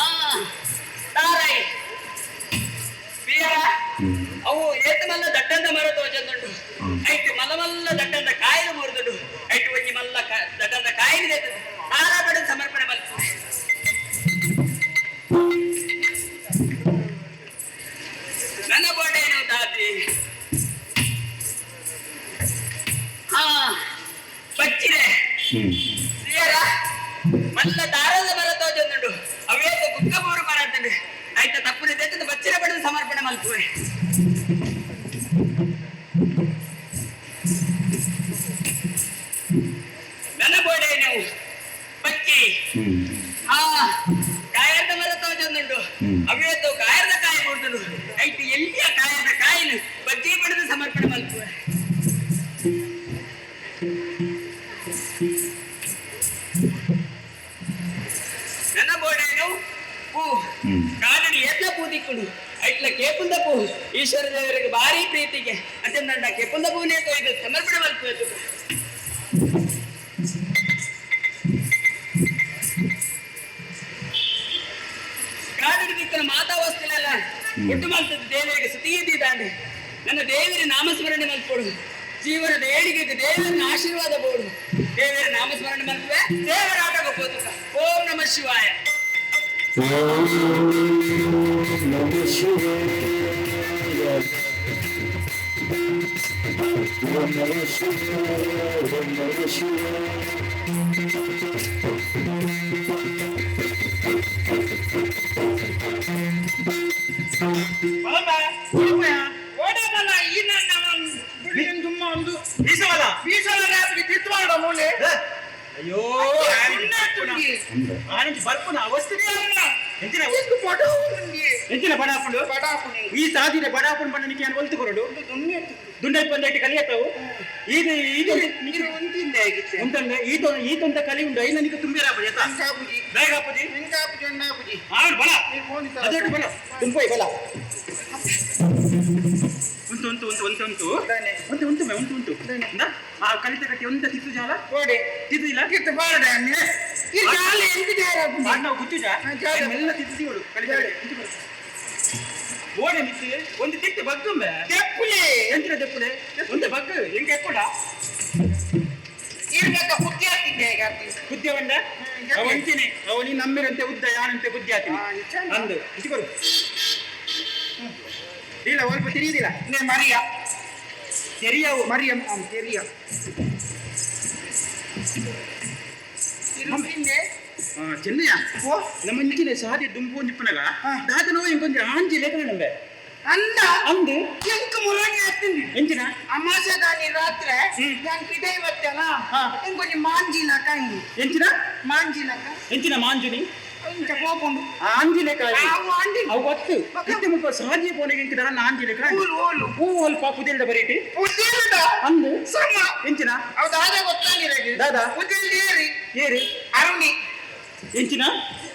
ಆ ತಾರಾಯಿ ತೀಯರ ಅವು ಏತ ಮಲ್ಲ ದಟ್ಟಂದ ಮರ ತೋಜೊಂದುಂಡು ಐಟ್ ಮಲ್ಲ ಮಲ್ಲ ದಟ್ಟಂದ ಕಾಯಿಲು ಮುರಿದುಂಡು ಐಟ್ ಒಂಜಿ ಮಲ್ಲ ದಟ್ಟಂದ ಕಾಯಿಲು ತಾರಾ ಪಡೆದು ಸಮರ್ಪಣೆ ಮಲ್ಪು. ನನ್ನ ಬೋಡೇನು ತಾತಿ ಹಾ ಬಚ್ಚಿರೆ ತೀಯರ ಮಲ್ಲ ದಾರದ ಮರ ತೋಜೊಂದುಂಡು ಅವೇತ ಕುಕ್ಕಬೂರು ಮರ ಅಂತಂಡು ಐತ ತಪ್ಪುನ ತೆತ್ತದ ಬಚ್ಚಿರ ಪಡೆದು ಸಮರ್ಪಣೆ ಮಲ್ಪುವೆ. ನನ್ನ ಬೋಡೇನು ಬಚ್ಚಿ ಆ ಕಾಯರ್ದ ಮರ ತೋಜೊಂದುಂಡು ಅವೇತು ಕಾಯರ್ದ ಕಾಯಿ ಮುರಿದುಂಡು ಐಟ್ ಎಲ್ಲಿಯ ಕಾಯರ್ದ ಕಾಯಿನ ಬಜ್ಜಿ ಪಡೆದು ಸಮರ್ಪಣೆ ಮಲ್ಪುವೆ. ನನ್ನ ಬೋಡೇನು ಪೂ ಕಾಡಡಿ ಎತ್ಲ ಪೂ ದಿಕ್ಕುಡು ಐಟ್ಲ ಕೇಪುಂದ ಪೂ ಈಶ್ವರ ದೇವರಿಗೆ ಭಾರಿ ಪ್ರೀತಿಗೆ ಅತ್ಯಂತ ಕೇಪುಂದ ಪೂನೇ ಕೊಯ್ದು ಸಮರ್ಪಣೆ ಮಲ್ಪುವೆ. ಕಾಡಡಿ ದಿಕ್ಕನ ಮಾತಾ ವಸ್ತುಲೆಲ್ಲ ಒಟ್ಟು ಮಲ್ತದ್ದು ದೇವರಿಗೆ ಸುತಿಯಿದ್ದಾಂಡೆ ನನ್ನ ದೇವರ ನಾಮಸ್ಮರಣೆ ಮಲ್ಪೊಡು ಜೀವನದ ಏಳಿಗೆಗೆ ದೇವರನ್ನ ಆಶೀರ್ವಾದ ಬೋಡು ದೇವರ ನಾಮಸ್ಮರಣೆ ಮಲ್ಪುವೆ ದೇವರ ಆಟ ಗೊಪ್ಪೋದು. ಓಂ ನಮಃ ಶಿವಾಯ. ಓಡಬಲ್ಲ ಈ ನನ್ನ ದುಡ್ಡಿನ ತುಂಬ ಒಂದು ಬೀಸವಲ್ಲ ಬೀಸಲ ರಾತ್ರಿ ತಿತ್ವಾಡ ಮೂಲೆ. ಅಯ್ಯೋ ತುಂಡಿ. ಆನಂದ್ ಬರ್ಪುನ ಅವಸ್ಥೆ. ಅಲ್ಲ. ಎಂಚಿನ? ಎಂಕ್ ಬಡವುಂಡಿ. ಎಂಚಿನ ಬಡಾಪುಂಡು? ಬಡಾಪುನಿ. ಈ ಸಾದಿನ ಬಡಾಪುಂಡು ಬಣ್ಣ ನಿಕ್ಕೆ ಏನು ಒಲ್ತು ಕೊರಡು? ದುನ್ನೆ. ದುಂಡೈ ಪಂದೈಟ್ ಕಲಿಯತ್ತವು ಇದು ಇದು. ನೀರು ಉಂತಿಂದ ಆಗಿತ್ತೆ. ಉಂಟಂದೆ ಈ ತೊ ಈ ತೊಂತ ಕಲಿ ಉಂಡು ಐನ ನಿಕ್ಕೆ ತುಂಬಿರಾಪ ಯತ. ಇಂಕಾಪುಜಿ. ಬೇಗ ಹಾಪುಜಿ. ಇಂಕಾಪುಜಿ ಒನ್ನಾಪುಜಿ. ಆಡು ಬಲ. ನೀ ಫೋನ್ ಇತ್ತ. ಅದೊಟ್ಟು ಬಲ ತುಂಪೋಯ್ ಬಲ ಉಂಟು ಉಂಟು ಉಂಟು ಉಂಟು ಉಂಟು. ದಾನೆ. ಉಂಟು ಉಂಟು ಮೆ ಉಂಟು ಉಂಟು. ದಾನೆ. ಇಂದ, ಆ ಕಲಿತ ಕಟ್ಟಿ ಒಂದ ತಿತ್ತು ಜಾಲ. ಓಡೆ. ತಿತ್ತು ಇಲ್ಲ. ಕಿತ್ತು ಬಾರಡ ಅನ್ನೆ. ಈ ಜಾಲ ಎಂತ ಜಾಲ ಆಪುಜಿ? ಆಡ್ ನಾವು ಗುಚ್ಚುಜ. ಹಾ, ಜಾಲ. ಮೆಲ್ಲ ತಿತ್ತು ದಿವಡು ಕಲಿತ ಜಾಲ. ಕಟ್ಟಿ. ಉಂಟು ಬರು. ಓಡೆ ಮಿತ್ತು ಒಂದು ತಿತ್ತು ಬಗ್ಗುಂಬೆ. ತೆಪ್ಪುಲೆ. ಎಂಚಿನ ದೆಪ್ಪುಲೆ ಒಂದು ಬಗ್ಗು ಎಂಕ ಎಪ್ಪುಡ. ಇರ್ಬೇಕ ಬುದ್ಧಿ ಆಗ್ತಿದ್ದೆ ಈಗ ಆತಿ. ಬುದ್ಧಿ ಬಂಡ. ಹ್ಮ್, ಅವ ಅಂಚಿನೆ ಅವ ನೀ ನಮ್ಮಿರಂತೆ ಉದ್ದ ಯಾನಂತೆ ಬುದ್ಧಿ ಆತೀನಿ. ಆ, ನಿಜ. ಅಂದು ಇಚ್ಚಿಕೊರು ಇಲ್ಲ ಸ್ವಲ್ಪ ತಿರಿಯುದಿಲ್ಲ. ನೇ ಮರಿಯ. ತೆರಿಯವು. ಮರಿಯಂ ಆಂ ತೆರಿಯ. ಇರುತ್ತಿಂದೆ. ಚೆನ್ನಯ್ಯ. ಓ. ನಮ್ಮ ಇಂಚಿನ ಸಾದಿ ದುಂಪು ಒಂಜಿಪ್ಪನಗ ಹಾ. ದಾದನೋ ಇಂಕೊಂಜಿ ಆಂಜಿ ಲೇಖನ ನಂಬೆ. ಅಲ್ಲ. ಅಂದು. ಎಂಕ್ ಮುರಾಣಿ ಆಗ್ತಿಂದಿ. ಎಂಚಿನ? ಅಮಾಸೆದಾನಿ ರಾತ್ರಿ ಹ್ಮ್. ನಾನು ಪಿದೈ ಬತ್ತೇನ. ಹಾ. ಇಂಕೊಂಜಿ ಮಾಂಜಿಲಕ ಇಂದು. ಎಂಚಿನ? ಮಾಂಜಿಲಕ. ಎಂಚಿನ ಮಾಂಜುನಿ? ಇಂಚ ಪೋಪುಂಡು. ಆಂಜಿ ಲೇಖ. ಅವು ಆಂಡಿ. ಅವು ಒತ್ತು ಇತ್ತೆ ಮುಲ್ಪ ಸಾದಿ ಪೋನೆಗೆ ಇಂಕ ದಾನ ಆಂಜಿ ಲೇಖ. ಓಲು ಓಲು. ಹೂ ಅಲ್ಪ ಪುದೆಲ್ದ ಬರೀಟಿ. ಪುದೆಲ್ದ. ಅಂದು. ಸಮ. ಎಂಚಿನ? ಅವು ದಾದ ಗೊತ್ತಾಗಿರಗೆ. ದಾದ? ಪುದೆಲ್ದ ಏರಿ. ಏರಿ. ಅರುಣಿ. ಎಂಚಿನ?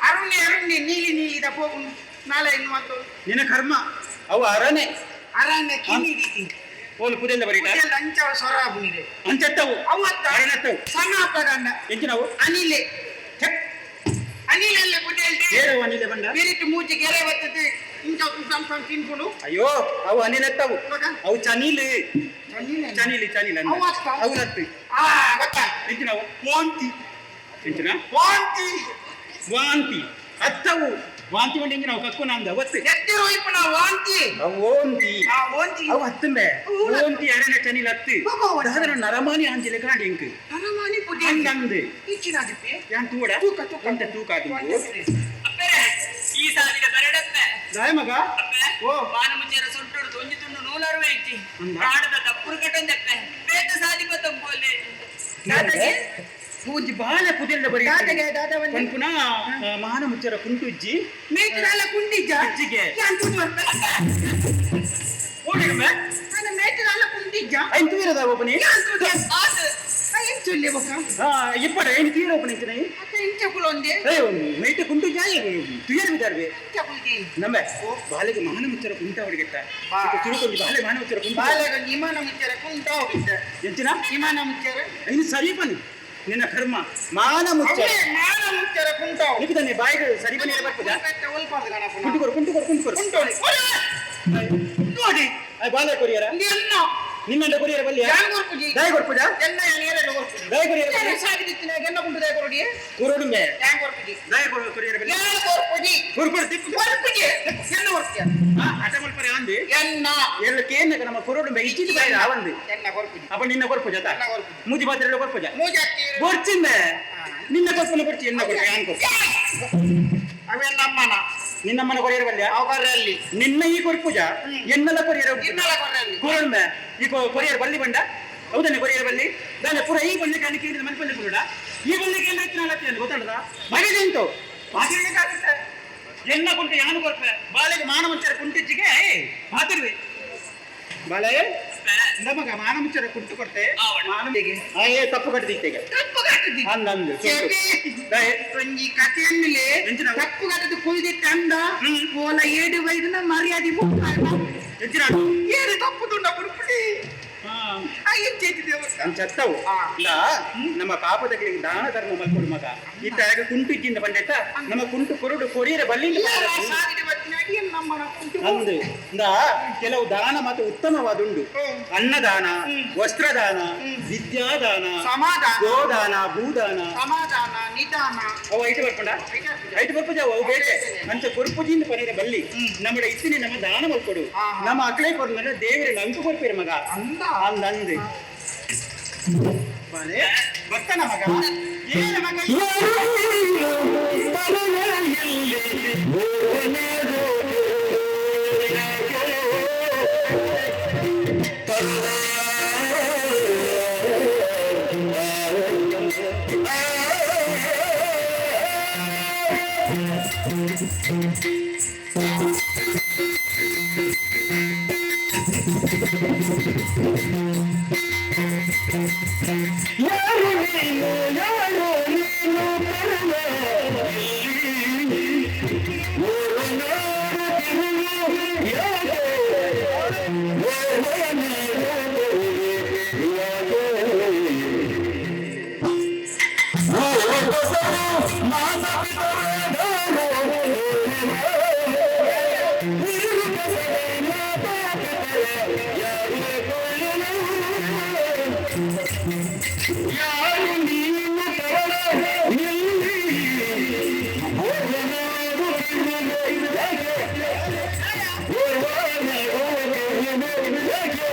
ಅರುಣಿ ಅರುಣಿ ನೀಲಿ ನೀಲಿದ ಪೋಪುಂಡು ನಾಳೆ ಇನ್ನು ಮತ್ತು. ನಿನ್ನ ಕರ್ಮ ಅವು ಅರನೆ. ಅರಣ್ಯ ಕಿನಿ ರೀತಿ. ಓಲು ಪುದೆಲ್ದ ಬರೀಟ. ಪುದೆಲ್ದ ಅಂಚವ ಸೊರ ಆಪುನಿದೆ. ಅಂಚತ್ತವು. ಅವು ಅತ್ತ. ಅರನತ್ತವು. ಸಮ ಅಪಗಂಡ. ಎಂಚಿನವು? ಅನಿಲೆ. ಅನಿಲಲ್ಲೇ ಪುದೆಲ್ದ. ಏರು ಅನಿಲೆ ಬಂಡ. ಬಿರಿಟು ಮೂಜಿ ಗೆರೆ ಬರ್ತದೆ ಇಂಚ ಸಂ ಸಂ ತಿನ್ಪುಂಡು. ಅಯ್ಯೋ ಅವು ಅನಿಲೆತ್ತವು. ಇವಾಗ? ಅವು ಚನಿಲಿ. ಚನಿಲೆ. ಚನಿಲಿ ಚನಿಲಿ ಅಂದ. ಅವು ಅತ್ತ? ಅವು ನತ್ತು. ಆ ಗೊತ್ತಾ. ಎಂಚಿನವು? ವಾಂತಿ. ಎಂಚಿನ? ವಾಂತಿ. ವಾಂತಿ ಅತ್ತವು ವಾಂತಿ ಬಂಡ ಎಂಚಿನವು ಕಕ್ಕು ನಂದ ಒತ್ತು. ಎತ್ತಿರೋ ಇಪ್ಪನ ವಾಂತಿ. ಅವು ಓಂತಿ. ಆ ವಾಂತಿ. ಅವು ಹತ್ತುಂಬೆ. ಅವು ಹತ್ತು. ಓಂತಿ ಅರನ ಚನಿಲ್ ಹತ್ತು. ಭಗವಾನ್. ದಾದನ ನರಮಾನಿ ಆಂಜಿಲೆ ಕಾಂಡಿ ಇಂಕ್. ನರಮಾನಿ ಪುದೆಲ್ದ. ಅಂದಂದು. ಇಚ್ಚಿನಾದಿಪ್ಪೆ. ಯಾನ್ ತೂಡ. ತೂಕ ತೂಕ. ಒಂಟ ತೂಕ ಆದಿಂದು. ಅಪ್ಪೆ ಈ ಸಾವಿರ ಬರಡಪ್ಪೆ. ದಾಯ ಮಗ. ಅಪ್ಪೆ. ಓ. ಬಾನಮುಚ್ಚರ ಸೊಂಟೋಡು ತೊಂಜಿ ತುಂಡು ನೂಲಾರು ಇಚ್ಚಿ. ಅಂದ? ಕಾಡದ ತಪ್ಪುರು ಕಟ್ಟೊಂದಪ್ಪೆ ಬೇತ ಸಾದಿ ಬತ್ತಂಬೋಲೆ. ದಾದಗೆ? ಒಂಜಿ ಬಾಲೆ ಪುದೆಲ್ದ ಬರಿ. ದಾದಗೆ ದಾದ ಒಂಜಿ. ಪನ್ಪುನ ಮಾನ ಮುಚ್ಚರ ಕುಂಟುಜ್ಜಿ. ಮೇಟಿನಾಲ ಕುಂಡಿಜ್ಜ. ಅಜ್ಜಿಗೆ. ಯಾನ್ ತೂದು ಬರ್ಪೆ. ಓಡಿಗಮ್ಮೆ. ನಾನು ಮೇಟಿನಾಲ ಕುಂಡಿಜ್ಜ. ಐನ್ ತೂಯಿರದ ಒಬ್ಬನಿ. ಯಾನ್ ತೂದು. ಆತು. ಆ ಎಂಚ ಉಲ್ಲೆ ಬೊಕ? ಆ ಇಪ್ಪಡ ಐನ್ ತೂಯಿರ ಒಬ್ಬನಿ ಇಂಚಿನ. ಅಕ್ಕ ಇಂಚ ಕುಲೊಂದೆ. ಏ ಮೇಟ ಕುಂಟುಜ್ಜ ತುಯರ್ ಬಿದಾರ್ವೆ. ಇಂಚ ಕುಲ್ದಿ. ನಮ್ಮೆ ಬಾಲೆಗೆ ಮಾನ ಮುಚ್ಚರ ಕುಂಟ ಅವಡಿಗೆತ್ತ. ಬಾ. ಚುರುಕೊಂಜಿ ಬಾಲೆ ಮಾನ ಮುಚ್ಚರ ಕುಂಟ. ಬಾಲೆಗ ವಿಮಾನ ಮುಚ್ಚರ ಕುಂಟ ಹೋಗಿದ್ದ. ಎಂಚಿನ? ವಿಮಾನ ಮುಚ್ಚರ. ಐನು ಸರಿ ಬನ್ನಿ ನಿನ್ನ ಕರ್ಮ ಮಾನ ಮುಚ್ಚರ. ಅವೇ ಮಾನ ಮುಚ್ಚರ ಕುಂಟ. ನಿಕ್ಕದನ್ನೇ ಬಾಯಿಗೆ ಸರಿ ಬನ್ನಿ ಬರ್ತದ. ಒಲ್ಪಾರ್ದು ಗಣಪನ. ಕುಂಟು ಕೊರು ಕುಂಟು ಕೊರು ಕುಂಟು ಕೊರು. ಕುಂಟೋಡಿ. ನೋಡಿ. ಆಯ್ ಬಾಲೆ ಕೊರಿಯರ. ಎನ್ನ. ನಿನ್ನಂಡ ಕೊರಿಯರ ಬಲ್ಲಿಯ. ಯಾನ್ ಕೊರ್ಪುಜಿ. ದಾಯ ಕೊರ್ಪುಜ. ಎನ್ನ ಯಾನ್ ಏರೆಲ್ಲ ಕೊರ್ಪುಜಿ. ದಾಯ ಕೊರಿಯರ ಬಲ್ಲಿ. ಏರೆ ಸಾಗಿದಿತ್ತಿನ ಎನ್ನ ಕುಂಟು ದಾಯ ಕೊರಡಿ. ಕೊರಡುಂಬೆ. ಯಾನ್ ಕೊರ್ಪುಜಿ. ದಾಯ ಕೊರು ಕೊರಿಯರ ಬಲ್ಲಿ. ಯಾನ್ ಕೊರ್ಪುಜಿ. ಕೊರ್ಪುಡು ತಿಪ್ಪು. ಕೊರ್ಪುಜಿ. ಎನ್ನ ಕೊರ್ಪಿಯ. ಆ ಹಠ ಮಲ್ಪರೆ ಅಂದು. ಎನ್ನ. ಎಲ್ಲ ಕೇನಗ ನಮ್ಮ ಕೊರಡುಂಬೆ ಇಚ್ಚಿದ್ದು ಬಾಯಿ ಆವಂದು. ಎನ್ನ ಕೊರ್ಪುಜಿ. ಅಪ್ಪ ನಿನ್ನ ಕೊರ್ಪುಜ ತಾ. ಎನ್ನ ಕೊರ್ಪುಜಿ. ಮೂಜಿ ಪಾತ್ರೆ ಕೊರ್ಪುಜ. ಮೂಜಾತಿ. ಕೊರ್ಚಿಂಬೆ. ನಿನ್ನ ಕೊರ್ಪುನ ಕೊರ್ಚಿ ಎನ್ನ ಕೊರ್ಪು ಯಾನ್ ಕೊರ್ಪು. ಅವೇ ನಮ್ಮನ. ನಿನ್ನಮ್ಮನ ಕೊರಿಯರ ಬಲ್ಲಿಯ. ಅವ ಕೊರ್ರಲ್ಲಿ. ನಿನ್ನ ಈ ಕೊರ್ಪುಜ ಎನ್ನಲ ಕೊರಿಯರ. ಇನ್ನಲ ಕೊರ್ರಲ್ಲಿ. ಕೊರಡುಂಬೆ ಈ ಕೊರಿಯರ್ ಬಲ್ಲಿ ಬಂಡ ಹೌದನ್ನೇ ಕೊರಿಯರ್ ಬಲ್ಲಿ ದಾನೆ ಪೂರ ಈ ಬಲ್ಲಿ ಕಾಣಿ ಕೇಳಿದ ಮನ್ಪಲ್ಲಿ ಪೂರ ಈ ಬಲ್ಲಿ ಕೇಳಿದ್ರೆ ಗೊತ್ತಾಡದ ಮಗದೆ ಉಂಟು ಪಾತಿರ್ಬೇಕಾಗುತ್ತೆ ಎನ್ನ ಕುಂಟು ಯಾನು ಕೊರ್ಪೆ ಬಾಲೆಗೆ ಮಾನ ಮುಂಚರ ಕುಂಟಿಜ್ಜಿಗೆ ಪಾತಿರ್ವಿ ಬಾಲೆ ನಮಗ ಮಾನ ಮುಂಚರ ಕುಂಟು ಕೊಡ್ತೆ. ಆವಣ. ಮಾನ ಆ, ಏ ತಪ್ಪು ಕಟ್ಟದಿತ್ತೆಗೆ. ತಪ್ಪು ಕಟ್ಟದಿ. ಅಂದ ಅಂದು. ಚೆವಿ. ದಾಯೆ. ಒಂಜಿ ಕಥೆಯನ್ನುಲೆ ಎಂಚಿನ? ತಪ್ಪು ಕಟ್ಟದು ಕುಯ್ದಿಟ್ಟ ಅಂದ. ಹ್ಮ್. ಓಲ ಏಡು ಬೈದನ ಮರ್ಯಾದೆ ಪೋಪಾಯ್ನ. ಎಂಚಿನ? ಏರು ತಪ್ಪು ತುಂಡ ಪುರ್ಪುಡಿ. ಹಾ. ಆ ಎಂಚ ದೇವಸ್ಥಾನ. ಅಂಚತ್ತವು. ಆ. ಇಲ್ಲ ನಮ್ಮ ಪಾಪದಗಳಿಗೆ ದಾನ ಧರ್ಮ ಮಲ್ಕೊಡು ಮಗ ಇತ್ತಾಗ ಕುಂಟುಜ್ಜಿಂದ ಬಂಡೆತ್ತ ನಮ್ಮ ಕುಂಟು ಕೊರಡು ಕೊರಿಯರ ಬಲ್ಲಿಂದ. ಸಾಗಿದ ಬತ್ತಿನಾಗಿ ನಮ್ಮನ ಕುಂಟು. ಅಂದು ಇಂದ ಕೆಲವು ದಾನ ಮತ್ತು ಉತ್ತಮವಾದುಂಡು. ಹ್ಮ್. ಅನ್ನದಾನ, ವಸ್ತ್ರದಾನ, ಹ್ಮ್. ವಿದ್ಯಾದಾನ, ಸಮಾಧಾನ. ಗೋದಾನ, ಭೂದಾನ. ಸಮಾಧಾನ ನಿಧಾನ. ಅವು ಐಟು ಬರ್ಪುಂಡ ಐಟು ಬರ್ಪುಜ ಅವು ಬೇರೆ ಅಂಚ ಕೊರ್ಪುಜಿಂದ ಪನೀರ ಬಲ್ಲಿ ನಮ್ಮ ಇತ್ತಿನ ನಮ್ಮ ದಾನ ಮಲ್ಕೊಡು. ಆಹಾ. ನಮ್ಮ ಅಕ್ಲೆ ಕೊಡು ದೇವರ ನಂಕು ಕೊರ್ಪೇರು ಮಗ. ಅಂದ. ಅಂದ ಅಂದು ಬಾಲೆ ಬರ್ತಾನ ಮಗ ಏನ ಮಗ ಯಾರು ನೀನು, ಯಾರು ನೀನು ಬರುವೆ ಇಲ್ಲಿ? ಊರು ನಾಡು ತಿರುವು ಯಾಕೆ? ಓರ್ವ ನೀನು ಬರುವೆ ಯಾಕೆ? ಊರು ಹೊಸರು ಮಾತಾಪಿತರಾದವರು, ನೀರು ಬಸವೇ ಮಾತಾಪಿತರ ಯಾರೇ ಕೊಳ್ಳಲು? ಯಾರು ನೀನು ತರಳ ಇಲ್ಲಿ? ಓರ್ವನಾಡು ತಿರುವೆ ಯಾಕೆ? ಓರ್ವನಾಡು ತಿರುವೆ ಯಾಕೆ?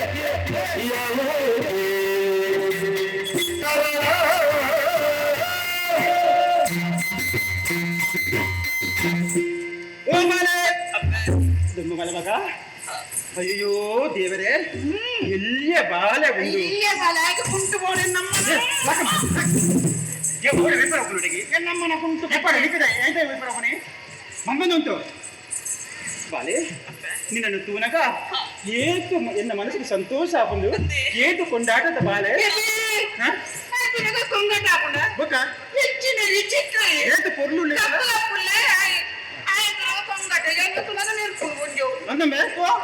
ಯಾಕೆ ತರಳ? ಓ ಮಾಲೆ, ದುಮ್ಮು ಮಲ ಮಗ. ಅಯ್ಯೋ ದೇವರೇ, ಎಲ್ಲಿಯ ಬಾಲೆ ಒಂದು. ಇಲ್ಲಿಯ ಬಾಲೆ ಕುಂಟು ಬೋಡೆ ನಮ್ಮ. ನಮ್ಮನ ಕುಂಟು ಮಮ್ಮನುಂಟು ಬಾಲೆ. ನಿನ್ನನ್ನು ತೂನಗ ಏತು ಎನ್ನ ಮನಸ್ಸಿಗೆ ಸಂತೋಷ ಆಪುಂಡು, ಏತು ಕೊಂಡಾಟದ ಬಾಲೆ. ಹ? ಕೊಂಗಟ ಹಾಕೊಂಡ. ಬೊಕ್ಕ? ಹೆಚ್ಚಿನ ವಿಚಿತ್ರ. ಏತು ಪೊರ್ಲು. ಕಪ್ಪುಲೆ ಕೊಂಗಟ ಎಂತ ತುನಗ ನೆನಪು ಒಂಜು. ಒಂದೊಮ್ಮೆ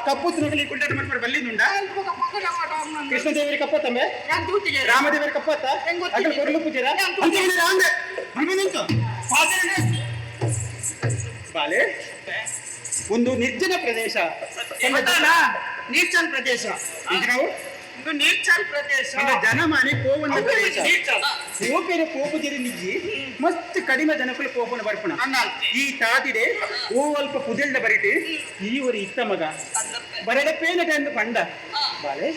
ಕಪ್ಪು ತುನಗಲಿ ಕೊಂಡಾಟ ಮಾಡ್ಕೊಂಡು ಬಲ್ಲಿಂದುಂಡ. ಕೃಷ್ಣ ದೇವರಿಗೆ ಕಪ್ಪತ್ತಂಬೆ? ನಾನು ತೂತಿಗೆ. ರಾಮದೇವರ ಕಪ್ಪತ್ತ? ಹೆಂಗ್ ಗೊತ್ತಿದೆ? ಅಗಲ ಕೊರ್ಲು ಪೂಜೆರ. ಹೆಂಗ್ ಗೊತ್ತಿದೆ? ಮಮ್ಮನುಂಟು ಬಾಲೆ, ಒಂದು ನಿರ್ಜನ ಪ್ರದೇಶ. ನೀರ್ಚಲ್ ಪ್ರದೇಶ. ಈಗ ನಾವು ಇದು ನೀರ್ಚಲ್ ಪ್ರದೇಶ. ಒಂದು ಜನಮಾನಿ ಪೋವನ್ನ ಪ್ರದೇಶ. ನೀರ್ಚಲ್. ಪೋಪೆರೆ ಪೋಪು ಜರಿ ನಿಜ್ಜಿ, ಮಸ್ತ್ ಕಡಿಮೆ ಜನಕುಲು ಪೋಪುನ ಬರ್ಪುಣ. ಅನ್ನಾಲ್. ಈ ತಾದಿಡೆ ಓ ಅಲ್ಪ ಪುದೆಲ್ದ ಬರಿಟಿ ಈ ಒರಿ ಇತ್ತ ಮಗ ಬರಡಪೇನ ಟೈಮ್ ಪಂಡ ಬಾಲೆ.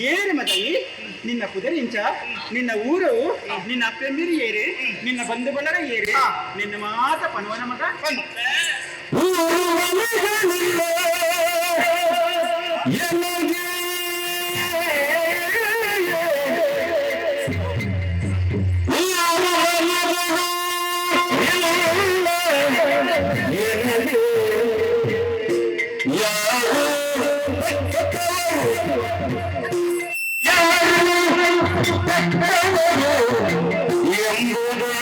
ಏರು ಮದಯಿ, ನಿನ್ನ ಪುದರಿಂಚ, ನಿನ್ನ ಊರು, ನಿನ್ನ ಅಪ್ಪೆಮ್ಮಿರಿ ಏರಿ, ನಿನ್ನ ಬಂಧು ಬಳಗ ಏರಿ, ನಿನ್ನ ಮಾತ ಪನುವನ ಮಗ. ಊರು ಮನೆಗಳಿಲ್ಲ ಎನಗೆ, ಊರು ಮನೆಗಳು ಇಲ್ಲ ಎನಗೆ. ಯಾರು ತಕ್ಕವರು, ಯಾರು ತಕ್ಕವರು ಎಂಬುದೇ.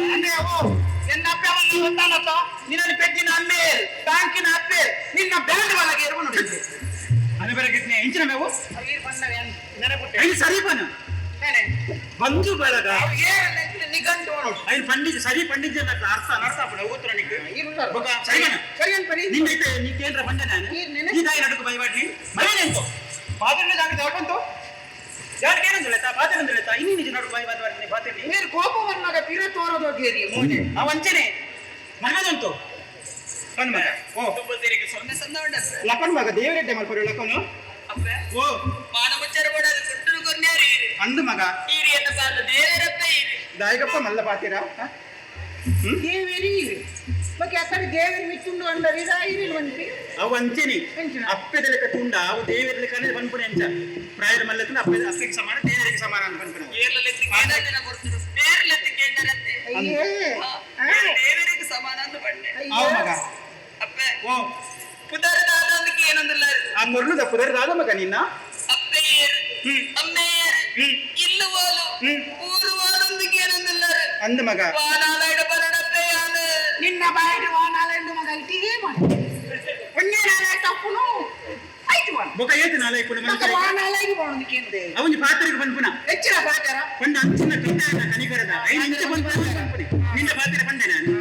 ಅಂದ್ರೆ ಅವು ಎನ್ನ ಅಪ್ಪೆ ಅವನ್ನ ಗೊತ್ತಾನತ್ತ, ನಿನ್ನನ್ನು ಪೆದ್ದಿನ ಅಮ್ಮೇಲ್ ಬ್ಯಾಂಕಿನ ಅಪ್ಪೆ ನಿನ್ನ ಬ್ಯಾಂಡ್ ಒಳಗೆ ಇರುವ ನೋಡಿದ್ದೆ. ಅನಬರಗಿಟ್ನೆ ಇಂಚಿನ ಮೇವು. ಅಯ್ಯ ಬಣ್ಣವೇ ನೆನಪುಟ್ಟೆ. ಐದು ಸರಿ ಪನು. ಏನೇ? ಬಂಧು ಬಳಗ. ಅವು ಏರಲ್ಲ ನಿಘಂಟು ನೋಡು. ಐದು ಪಂಡಿತ ಸರಿ ಪಂಡಿತ ಅರ್ಥ ಅನರ್ಥ ಅಪ್ಪಡ ಓತ್ರ ನಿಕ್. ಇರ್ತಾರೆ. ಬೊಕ ಸರಿ ಪನು. ಸರಿ ಅನ್ಪರಿ. ನಿನ್ನ ಇತ್ತೆ ನೀ ಕೇಂದ್ರ ಬಂಡೆ ನಾನು. ನೀರ್ ನೆನೆ- ಈ ತಾಯಿ ನಡುಕು ಬೈಬಾಡ್ನಿ ಮೈನೆಂತು ಪಾತ್ರೆ ಜಾಗ ಬಂತು ಯಾರು ಕೇಳಂದಿಲ್ಲ, ಪಾತ್ರೆ ಅಂದಿಲ್ಲ, ಇನ್ನಿ ನಿಜ ನಡುಕು ಬೈಬಾದ್ ಬರ್ತೀನಿ ಪಾತ್ರೆ. ನೀರು ಕೋಪವನ್ನಾಗ ಪಿರ ತೋರದೋಗೇರಿ ಮೋನೆ. ಆ ವಂಚನೆ ಮರ್ಮದಂತು ಪನ್ ಮಗ ಓ. ತೆರಿಗೆ ಸೊನ್ನೆ ಸಂದ ಉಂಡಪ್ಪೆ. ಲಕನ್ ಮಗ, ದೇವರೆಡ್ಡೆ ಮಲ್ಪರು ಲಕನು. ಅಪ್ಪೆ. ಓ. ಮಾನ ಮುಚ್ಚರ ಬೋಡಾದ ಕುಂಟುನು ಕೊರ್ನ್ಯಾರು ಈರಿ. ಅಂದು ಮಗ. ಈರಿ ಎನ್ನ ಪಾದ ದೇವರಪ್ಪ ಈರಿ. ದಾಯಕಪ್ಪ ಮಲ್ಲ ಪಾತಿರ. ದೇವೇರಿ ಬಕ್ಕೆ ಅಕ್ಕಡೆ ದೇವೇರಿ ಮಿತ್ತುಂಡು ಅಂಡರಿ ಇರಿ ಮನ್ಪಿ. ಅವು ಅಂಚೆನಿ. ಅಂಚಿನ. ಅಪ್ಪೆದ ಲೆಕ್ಕ ತುಂಡ ಅವು ದೇವರ ಲೆಕ್ಕನೇ ಪನ್ಪುನೆ ಅಂಚ ಪ್ರಾಯದ ಮಲ್ಲತ್ತಿನ ಅಪ್ಪೆ ಅಪ್ಪೆಗೆ ಸಮಾನ, ದೇವರಿಗೆ ಸಮಾನ ಅಂತ ಪನ್ಪುನೆ. ಏರ್ಲಲೆತ್ತಿ ಕೇಂದ್ರ ಕೊಡ್ತರು ಪೇರ್ಲೆತ್ತಿ ಕೇಂದ್ರತ್ತೆ. ಅಯ್ಯೇ. ದೇವರಿಗೆ ಸಮಾನ ಅಂತ ಬಂಡೆ. ಅವು ಮಗ. ಅಪ್ಪೆ. ಓ. ಪುದರ್ ದಾದಂದಕ್ಕೆ ಏನೊಂದಿಲ್ಲ. ಆ ಮೊರ್ಲುದ ಪುದರ್ ದಾದ ಮಗ ನಿನ್ನ? ಅಪ್ಪೆ ಏರು, ಅಮ್ಮೆ ಏರು, ಇಲ್ಲು ಓಲು, ಊರು ಓಲೊಂದಿಗೆ ಏನೊಂದಿಲ್ಲ. ಅಂದ ಮಗ. ವಾನಾಲೈಡ ಬರಡಪ್ಪೆ ಯಾನು. ನಿನ್ನ ಬಾಯಿಡು ವಾನಾಲೆಂಡು ಮಗ ಇಟ್ಟಿಗೆ ಮಾಡಿ ಒಂದೇ ನಾಳೆ ತಪ್ಪುನು ಆಯ್ತು ಬಾಣ. ಬೊಕ ಏತು ನಾಳೆ ಕೂಡ. ಮಗ ವಾನಾಲಾಗಿ ಬಾಣದಕ್ಕೇನಿದೆ? ಅವನ ಪಾತ್ರೆಗೆ ಪನ್ಪುನ. ಹೆಚ್ಚಿನ ಪಾತ್ರ. ಪಂಡ ಅಂಚಿನ ಕಟ್ಟಾಯನ ಕನಿಕರದ ಐದು ಇಂಚ ಪನ್ಪುನ ಪನ್ಪುನೆ ನಿನ್ನ ಪಾತ್ರೆ ಪಂಡೆ ನಾನು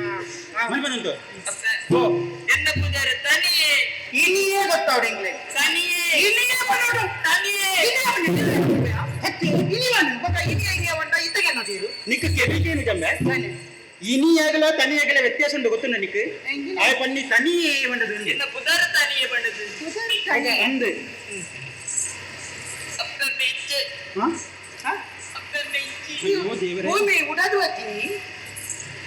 ಮನ್ಪನಂತು. ಅಪ್ಪೆ. ಓ. ಎನ್ನ ಪೂಜಾರಿ ತನಿಯೇ. ಇನಿಯೇ ಗೊತ್ತಾವಡು ಇಂಗ್ಲೇ. ತನಿಯೇ. ಇನಿಯೇ ಪನೋಡು. ತನಿಯೇ. ಇನಿಯೇ ಪಂಡ. ಇನಿ ಪಂಡ. ಬೊಕ ಇನಿ ಇನಿ ಪಂಡ ಇತ್ತಗೆ ತೀರು. ನಿಕ್ ಕೆಬಿಕೇನು ಜಂಬೆ ಇನಿಯಾಗಲ ತನಿಯಾಗಲ ವ್ಯತ್ಯಾಸ ಉಂಡು ಗೊತ್ತುಂಡ ನಿಕ್? ಎಂಗಿನ? ಆಯ ಪನ್ನಿ ತನಿಯೇ ಪಂಡದು ಉಂಡು. ಎನ್ನ ಪುದರ್ ತನಿಯೇ ಪಂಡದು. ಅಂದು. ಅಪ್ಪ ಮೆಚ್ಚೆ. ಹಾ? ಅಪ್ಪ ಮೆಚ್ಚಿ. ಅಯ್ಯೋ ದೇವರೇ. ಭೂಮಿ ಉಡದು ಅತ್ತೀನಿ.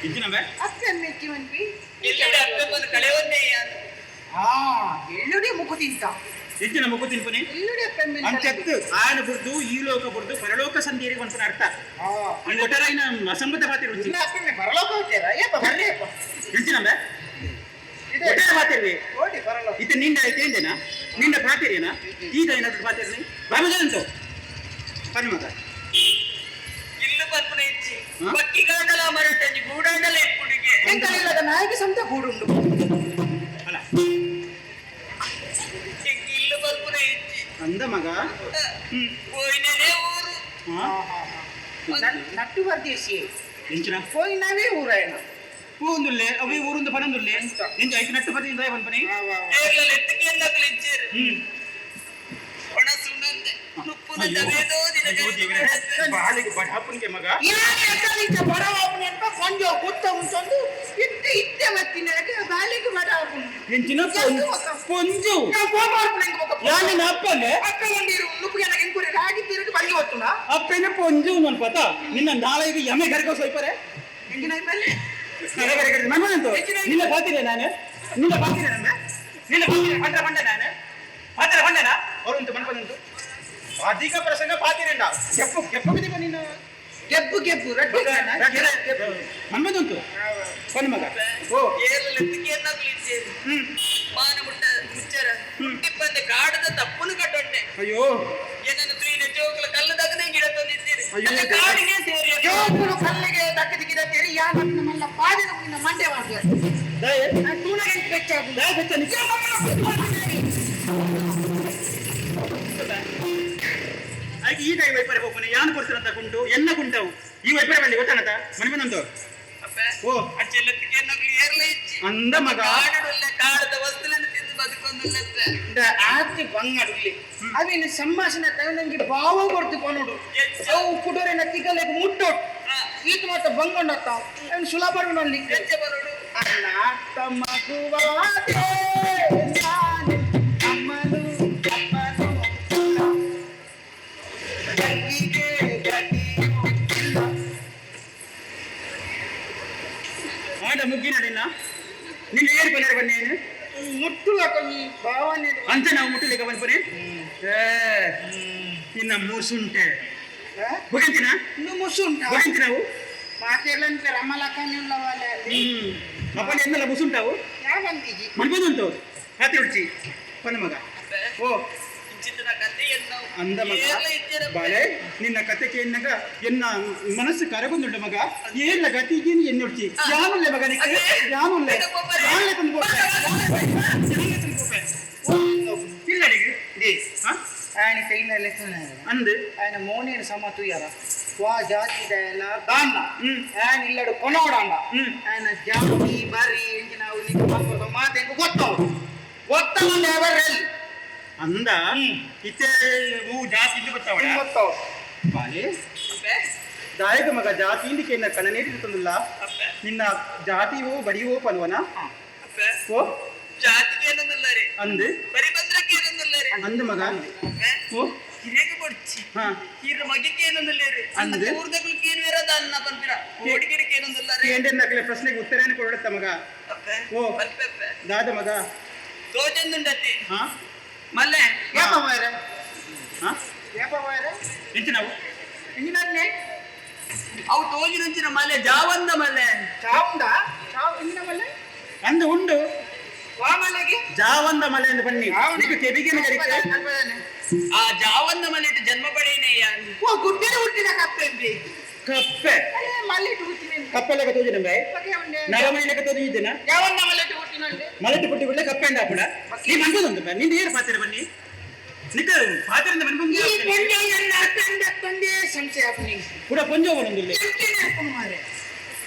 ಇಂಚಿನವೇ? ಅಪ್ಪ ಮೆಚ್ಚಿ ಮನ್ಪಿ. ಎಲ್ಲೆಡೆ ಅಪ್ಪ ಬಂದು ಕಳೆವನ್ನೇ ಯಾನು. ಆ ಎಳ್ಳುಡಿ ಮುಖ ತಿಂತ. ಇಂಚಿನ ಮುಖ ತಿನ್ಪುನಿ. ಎಳ್ಳುಡಿ ಅಪ್ಪ ಅಂಚತ್ತು ಆಯನ ಬುಡ್ದು ಈ ಲೋಕ ಬುಡ್ದು ಪರಲೋಕ ಸಂಧಿಯರಿಗೆ ಒಂದ್ಸಲ ಅರ್ಥ. ಅಂದ್ ಒಟ್ಟಾರೆ ಅಸಂಬದ್ಧ ಪಾತಿರು. ಇಲ್ಲ ಅಪ್ಪ ಪರಲೋಕ ಹೋಗ್ತೀರಾ ಏಪ್ಪ ಬರ್ರಿ ಅಪ್ಪ. ಎಂಚಿನಂಬೆ? ಇದೆ. ಒಟ್ಟಾರೆ ಪಾತಿರ್ವಿ. ಓಡಿ ಪರಲೋಕ. ಇತ್ತ ನಿಂಡ ಕೇಂದೇನಾ ನಿಂಡ ಪಾತಿರೇನಾ ಈಗ ಏನಾದ್ರು ಪಾತಿರ್ನಿ ಬಾಮದಂತು ಪನಿ ಮಗ. ಇಲ್ಲು ಪನ್ಪುನ ಇಚ್ಚಿ. ಹಾ? ಬಕ್ಕಿ ಕಾಂಡಲ ಮರಟಂಜಿ ಗೂಡಾಂಡಲ ಇಪ್ಪುಡಿಗೆ. ಎಂಕಲಿಲ್ಲದ ನಾಯಿಗೆ ಸಂತ ಕೂಡುಂಡು. ಅಲ್ಲ. ಎಂಕ್ ಇಲ್ಲು ಪನ್ಪುನ ಇಚ್ಚಿ. ಅಂದ ಮಗ. ಪೋಯಿನೇ ಊರು. ಹಾ? ನಟ್ಟು ಬರ್ದೇಸಿ. ಎಂಚಿನ? ಪೋಯಿನವೇ ಊರಾಯಣ. ಪೂಂದುಲ್ಲೆ ಅವೇ ಊರುಂದು ಪನಂದುಲ್ಲೆ ಎಂಚ ಐಕ್ ನಟ್ಟು ಪತಿ ಇಂದ ಪನ್ಪನಿ. ಏರ್ಲ ಎತ್ತಕ್ಕೆ ನಕಲು ಇಚ್ಚೇರು. ಹ್ಮ್. ಒಣ ಸುಣ್ಣಂದೆ ನುಪ್ಪುನ ದವೇದೋ ದಿನ. ಅಯ್ಯೋ ದೇವರೇ, ಬಾಳಿಗೆ ಬಡಾಪುನ್ಗೆ ಮಗ. ಯಾರು ಎಕ್ಕಲಿಂಚ ಬಡವಾಪುನ ಅಂತ ಕೊಂಜೋ ಗುತ್ತ ಉಂಟೊಂದು ಇತ್ತೆ ಇತ್ತೆ ಮತ್ತಿನಾಗ ಬಾಲಿಗೆ ಬಡವಾಪುನ. ಎಂಚಿನ? ಪೊಂಜು. ನಾವು ಕೋಪಾರ್ಪುನ ಎಂಕ್ ಬೊಕ. ಯಾನಿನ ಅಪ್ಪನೆ? ಅಕ್ಕ ಒಂದಿರು ನುಪ್ಪುಗೆ ನನಗೆ ಇಂಕುರಿ ರಾಗಿ ತಿರುಗಿ ಬಂದಿ ಹೊತ್ತುನ. ಅಪ್ಪನ ಪೊಂಜು ಮನ್ಪತ ನಿನ್ನ ನಾಳೆಗೆ ಯಮೆ ಕರ್ಕೋ ಸೊಯ್ಪರೆ. ಎಂಗಿನ ಮೇಲೆ. ಮನ್ಮನಂತು ನಿನ್ನ ಪಾತಿರೆ ನಾನು ನಿನ್ನ ಪಾತಿರೆ ನಮ್ಮ ನಿನ್ನ ಪಾತಿರೆ ಪಂಡ ಪಂಡ ನಾನು ಪಾತಿರೆ ಪಂಡನಾ ಅವರುಂಟು ಮನ್ಪದಂತು ಅಧಿಕ ಪ್ರಸಂಗ ಪಾತಿರೆಂಡ ಕೆಪ್ಪು ಕೆಪ್ಪು ಬಿದ್ದಿಪ್ಪ ನಿನ್ನ. ಗೆಬ್ಬು ಗೆಬ್ಬು ರಡ್ಡು. ಮನ್ಮದಂತು ಪನ್ ಮಗ ಓ. ಏರ್ಲ ಎತ್ತಕ್ಕೆ ನಕಲು ಇಚ್ಚೇರು. ಹ್ಮ್. ಮಾನ ಮುಟ್ಟ ಮುಚ್ಚರ ಇಪ್ಪಂದೆ ಕಾಡದ ತಪ್ಪುನು ಕಟ್ಟೊಂಡೆ. ಅಯ್ಯೋ. ಏನನ್ನು ತುಯಿನ ಜೋಕುಲ ಕಲ್ಲುದಾಗನೇ ಗಿಡ ತಂದಿದ್ದೀರಿ. ಅಯ್ಯೋ. ಅಲ್ಲ ಕಾಡಿಗೆ ಸೇರಿ. ಜೋಕುಲು ಕಲ್ಲಿಗೆ ದಕ್ಕದಿಗಿದ ತೆರಿ ಯಾನ ಮಲ್ಲ ಪಾದದ ಮುಗಿನ ಮಂಡೆ ವಾಸ. ದಯೆ. ತೂನಗೆ ಬೆಚ್ಚಾಗು. ದಯ ಬೆಚ್ಚ ನಿಕ್ಕ. ಅದಕ್ಕೆ ಈ ಟೈಮ್ ವೈಪರೆ ಹೋಗ್ತಾನೆ ಯಾನ್ ಕೊಡ್ತಾರಂತ ಕುಂಟು ಎಲ್ಲ ಕುಂಟವು ಈ ವೈಪರೆ ಬಲ್ಲಿ ಗೊತ್ತಾನತ ಮನೆ ಬಂದಂತು. ಅಪ್ಪ. ಓ. ಅಚ್ಚೆಲ್ಲತ್ತಿಗೆ ನಕಲು ಏರ್ಲ ಇಚ್ಚಿ. ಅಂದ ಮಗ. ಕಾಡುಲ್ಲ ಕಾಡದ ವಸ್ತುలను ತಿಂದು ಬದುಕೊಂದುಲ್ಲತ್ತೆ. ಆತಿ ಬಂಗಡುಲಿ ಅವಿನ ಸಂಭಾಷಣೆ ತಗೊಂಡಂಗೆ ಭಾವ ಕೊಡ್ತು ಕೊನೋಡು. ಅವು ಕುಡೋರೆನ ತಿಗಲೆಗ್ ಮುಟ್ಟೋಡು. ಈತ ಮಾತ ಬಂಗೊಂಡತ್ತ ಅವನು ಸುಲಭ ನಲ್ಲಿ. ಎಚ್ಚ ಬರೋಡು. ಅಣ್ಣ ತಮ್ಮಗುವಾದೆ ನಾನು ಅಮ್ಮನು ಅಪ್ಪನು ಇಲ್ಲ. ತಂಗಿಗೆ ಗತಿಯೂ ಇಲ್ಲ. ಆಡ ಮುಗ್ಗಿ ನಡಿನ ನಿನ್ನ ಏರ್ ಪನ್ನೇರು ಬನ್ನೇನು. ಮುಟ್ಟುಲಕ ಈ ಭಾವನೆ. ಅಂಚ ನಾವು ಮುಟ್ಟಲಿಕ್ಕೆ ಬನ್ಪನೆ ಏ ನಿನ್ನ ಮೂಸುಂಟೆ ಬುಗಂತಿನ. ಇನ್ನು ಮುಸುಂಟ. ಬುಗಂತಿ ನಾವು. ಮಾತೆಲ್ಲಂತ ರಮಲಕನಿಲ್ಲವಲ್ಲ ಅಲ್ಲಿ. ಹ್ಮ್ ಅಪ್ಪನ ಎನ್ನಲ್ಲ ಮುಸುಂಟಾವು. ಯಾವಂತಿಜಿ. ಮನ್ಬೋದುಂಟು ಹಾತಿ ಉಡ್ಚಿ ಪನ್ನ ಮಗ ಓ. ಇಂಚಿತ್ತಿನ ಕತೆ ಎನ್ನವು. ಅಂದ ಮಗ. ಏರ್ಲ ಇಚ್ಚೇರಪ್ಪ. ಬಾಳೆ ನಿನ್ನ ಕತೆ ಕೇಳಿನಾಗ ಎನ್ನ ಮನಸ್ಸು ಕರಗೊಂದುಂಡು ಮಗ ಏಲ್ಲ ಗತಿಗೇನು ಎನ್ನುಡ್ಚಿ ಯಾನುಲ್ಲೆ ಮಗ ನಿಕ್ಕೆ ಯಾನುಲ್ಲೆ ಯಾನುಲ್ಲೆ ತಂದು ಕೊಟ್ಟೆ ಯಾನುಲ್ಲೆ ತಂದು ಕೊಟ್ಟೆ ಇಲ್ಲ ನಿಗೆ. They. ಹಾ. ఆయన ಕೈನಲ್ಲಿ ಅಂದು. ఆయన ಮೋನೇನು ಸಮ ತುಯ್ಯರ ವಾ ಜಾತಿ ದಯನ ದಾನ್ನ. ಹ್ಮ್. ఆయన ಇಲ್ಲಡು ಕೊನೋಡಂಡ. ಹ್ಮ್. ఆయన ಜಾತಿ ಬರಿ ಎಂಜಿನ ಅವು ನಿಕ್ಕ ಮಾತಾಡೋ ಮಾತು ಎಂಕ್ ಗೊತ್ತವು ಗೊತ್ತವಂಡ ఎవರೆಲ್. ಅಂದ ಇತ್ತೆ ಹೂ ಜಾತಿ ಇಂದು ಗೊತ್ತಾವಡ. ಗೊತ್ತವು. ಬಾಲೆ. ಅಪ್ಪೆ. ದಾಯಕ ಮಗ ಜಾತಿ ಇಂದಿಕೆ ಎನ್ನ ಕಣ್ಣನೇರಿ ತಂದುಲ್ಲ. ಅಪ್ಪೆ. ನಿನ್ನ ಜಾತಿವೋ ಬಡಿವೋ ಪನ್ವನ. ಅಪ್ಪೆ. ಓ. ಜಾತಿಗೆ ಏನೊಂದುಲ್ಲರಿ. ಅಂದು. ಪರಿಬಂದ್ರಕ್ಕೆ ಏನೊಂದುಲ್ಲರಿ. ಅಂದು ಮಗ. ಅಪ್ಪೆ. ಓ. ಹಿರಿಯಗೆ ಬೊಡ್ಚಿ. ಹಾ. ಹೀರ ಮಗಿಗೆ ಏನೊಂದುಲ್ಲೇರಿ. ಅಂದು? ಊರ್ದಗುಲ್ಕೆ ಏನು ಇರೋದ ಅನ್ನ ಪನ್ಪಿರ ಕೋಡಿಗಿಡಕ್ಕೆ ಏನೊಂದುಲ್ಲರಿ. ಕೇಂದ್ರ ಪ್ರಶ್ನೆಗೆ ಉತ್ತರನ ಕೊಡತ್ತ ಮಗ. ಅಪ್ಪೆ. ಓ. ಪಲ್ಪೆ ಅಪ್ಪೆ. ದಾದ ಮಗ. ತೋಜಂದುಂಡತಿ. ಹಾ. ಮಲ್ಲೆ. ಏಪ ಮಾರೆ. ಹಾ. ಏಪ ಮಾರೆ. ಎಂತ ನಾವು. ಇಂಜಿನನ್ನೇ. ಅವು ತೋಜಿನಂಚಿನ ಮಲೆ ಜಾವಂದ ಮಲೆ. ಚಾವುಂಡ ಚಾವು ಇಂಜಿನ ಮಲ್ಲೆ. ಅಂದು ಉಂಡು. ವಾ ಮಲೆಗೆ. ಜಾವಂದ ಮಲೆ ಎಂದು ಬನ್ನಿ ನಿಕ್ಕ ಕೆಬಿಗೆನ ಕರಿಕೆ. ಆ ಜಾವಂದ ಮಲೆ ಜನ್ಮ ಪಡೆಯನೆಯ. ಓ ಗುಡ್ಡೆ ಹುಟ್ಟಿದ ಕಪ್ಪೆ ಎಂಬಿ. ಕಪ್ಪೆ. ಅಲ್ಲೇ ಮಲ್ಲಿಟ್ಟು ಹುಟ್ಟಿನ. ಕಪ್ಪೆ ಲೆಕ್ಕ ತೋಜಿನ ಬೈ. ನರಮನೆ ಲೆಕ್ಕ ತೋಜಿದ್ದೇನ. ಯಾವನ್ನ ಮಲ್ಲಿಟ್ಟು ಹುಟ್ಟಿనండి. ಮಲೆಟ್ಟು ಪುಟ್ಟಿ ಬಿಡ್ಲೆ ಕಪ್ಪೆ ಅಂದ ಅಪ್ಪಡ ನೀ ಮನ್ಬೋದುಂಟು ಬಾ ನಿಂದ ಏನು ಪಾತ್ರೆ ಬನ್ನಿ ನಿಕ್ಕ ಪಾತ್ರೆಯಿಂದ ಈ ಬನ್ನಿ. ಪೊಂಜೋಯನ್ನ ಅರ್ಥಂದತ್ತೊಂದೇ ಸಂಶಯ ಆಪುನಿ. ಕೂಡ ಪೊಂಜೋ ಬನ್ನೊಂದಿಲ್ಲ. ಎಂಚಿನ ಆಪುನು ಮಾರೆ.